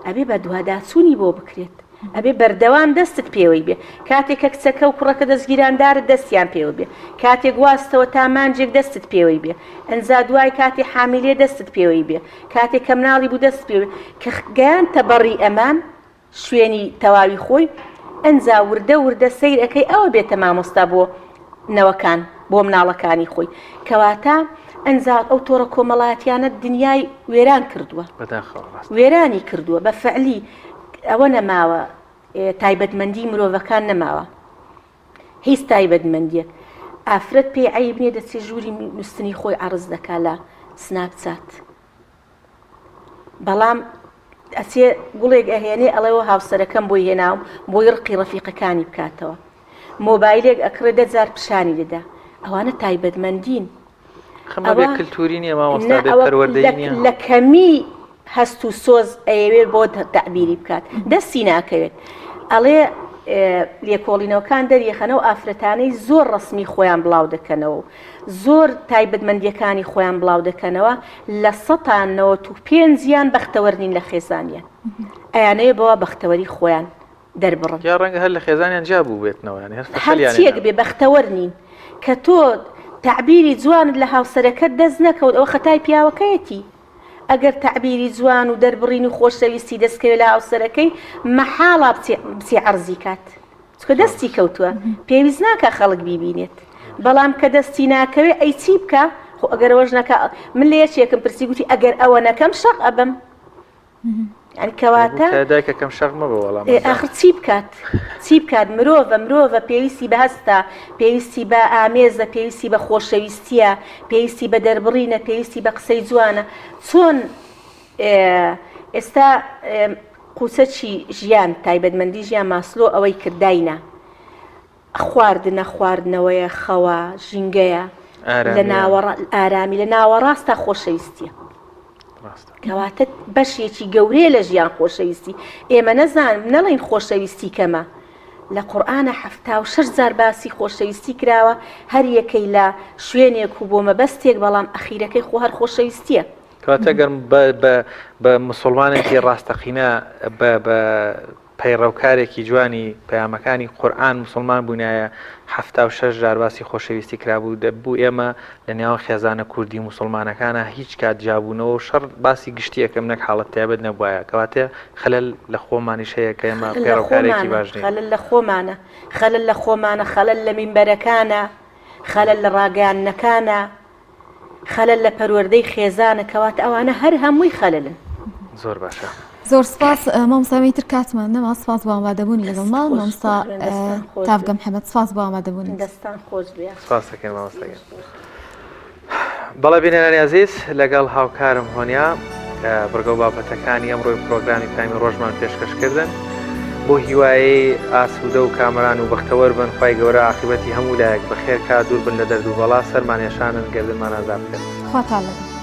ئەبێ بەدواداچوونی بۆ بکرێت ئەبێ بەردەوام دەستت پێوەی بێ کاتێک کە کچەکە و کوڕەکە دەستگیراندارت دەستیان پێوە بێ کاتێک واستەوە تا مانجێک دەستت پێوەی بێ ئەنجا دوای کاتی حامیلێ دەستت پێوەی بێ کاتێک کە مناڵی بوو دەست پێوەی کە گەیانتە بەڕی ئەمان شوێنی تەواوی خۆی ئەنجا وردە وردە سەیر ئەکەی ئەوە بێتە مامۆستا بۆ نەوەکان بۆ مناڵەکانی خۆی کەواتە ئەنجا ئەو تۆڕە کۆمەڵایەتیانە دنیای وێران کردووە وێرانی کردووە بە فعلی ئەوە نەماوە تایبەتمەندی مرۆڤەکان نەماوە. هیچ تایبەتمەندیەک. ئافرەت پێی عەیب نیە دەچێ ژووری نوستنی خۆی عەڕز دەکا لە سناپ چات. بەڵام ئەچێ گوڵێک ئەهێنێ ئەڵێ وە هاوسەرەکەم بۆی هێناوم بۆی ڕقی ڕەفیقەکانی بکاتەوە. مۆبایلێک ئەکڕێ دە جار پیشانی دەدا. ئەوانە تایبەتمەندین. خەمە بێ کلتوری نییە مامۆستا بێ پەروەردەیی نییە. لە کەمی هەست و سۆز ئەیەوێت بۆ تەعبیری بکات دەستی ناکەوێت ئەڵێ لێکۆڵینەوەکان دەریەخەنەوە ئافرەتانەی زۆر ڕسمی خۆیان بڵاو دەکەنەوە و زۆر تایبەتمەندیەکانی خۆیان بڵاو دەکەنەوە لە سەتا 95یان بەختەوەر نین لە خێزانیان ئەیانەوێ بەوە بەختەوەری خۆیان دەربڕن. یا ڕەنگە هەر لە خێزانیان جیا بووبێتنەوە یانی هەر فەشەلیان هەرچیەک بێ بەختەوەر نین. کە تۆ تەعبیری جوانت لە هاوسەرەکەت دەست نەکەوت ئەوە خەتای پیاوەکەیەتی. ئەگەر تەعبیری جوان و دەربڕین و خۆشەویستی دەست کەوێ لە هاوسەرەکەی مەحاڵە بچێ بچێ عەرزی کات. چونکە دەستی کەوتووە پێویست ناکا خەڵک بیبینێت. بەڵام کە دەستی ناکەوێ ئەی چی بکا؟ خۆ ئەگەر ئەوەش نەکا من لە یەکێکم پرسی گوتی ئەگەر ئەوە نەکەم شەق ئەبم. یانی کەواتە دایکەکەم شەق مەبە وەڵام ئاخر چی بکات چی بکات مرۆڤە مرۆڤە پێویستی بە هەستە پێویستی بە ئامێزە پێویستی بە خۆشەویستیە پێویستی بە دەربڕینە پێویستی بە قسەی جوانە چۆن ئێستا قوسەچی ژیان تایبەتمەندی ژیان ماسلۆ ئەوەی کرداینا خواردنە، خواردنەوەیە، خەوە، ژینگەیە، لە ناوەڕ ئارامی لە ناوەڕاستا خۆشەویستیە. کەواتە بەشێکی گەورەیە لە ژیان خۆشەویستی ئێمە نەزان نەڵین خۆشەویستی کەمە لە قورآانە 76 جار باسی خۆشەویستی کراوە هەر یەکەی لە شوێنێک و بۆ مەبەستێک بەڵام ئەخیرەکەی خۆ هەر خۆشەویستیە. کەواتە گەر بە مسلمانێکی ڕاستەقینە بە پەیڕەوکارێکی جوانی پەیامەکانی قورئان موسڵمان بوونایە 76 جار باسی خۆشەویستی کرابوو دەبوو ئێمە لە نێوان خێزانە کوردی موسڵمانەکانا هیچ کات جیابوونەوە و شەڕ باسی گشتی ئەکەم نەک حاڵەت تایبەت نەبوایە کەواتە خەلەل لە خۆمانیش هەیە کە ئێمە خەلەل لە پەیڕەوکارێکی خۆمانە باش نین. خەلەل لە خۆمانە خەلەل لە خۆمانە خەلەل لە مینبەرەکانە خەلەل لە ڕاگەیاندنەکانە خەلەل لە پەروەردەی خێزانە کەواتە ئەوانە هەر هەمووی خەلەلن. زۆر باشە. زۆر سپاس مامۆستا ئیتر کاتمان نەما سپاس بۆ ئامادەبوونی لەگەڵمان مامۆستا تاڤگە محەمەد سپاس بۆ ئامادەبوونت. دەستان خۆش بێ. سپاس دەکەین مامۆستا گیان. بەڵێ بینەرانی ئازیز لەگەڵ هاوکارم هۆنیا بڕگە و بابەتەکانی ئەمڕۆی پرۆگرامی پامی ڕۆژمان پێشکەش کردن بۆ هیوایەی ئاسوودە و کامەران و بەختەوەر بن خوای گەورە عاقیبەتی هەموو لایەک بەخێر کا دوور بن لە دەرد و بەڵا سەرمان ێشانن گەردنمان ئازا بکەن. خواتان لەگەڵ.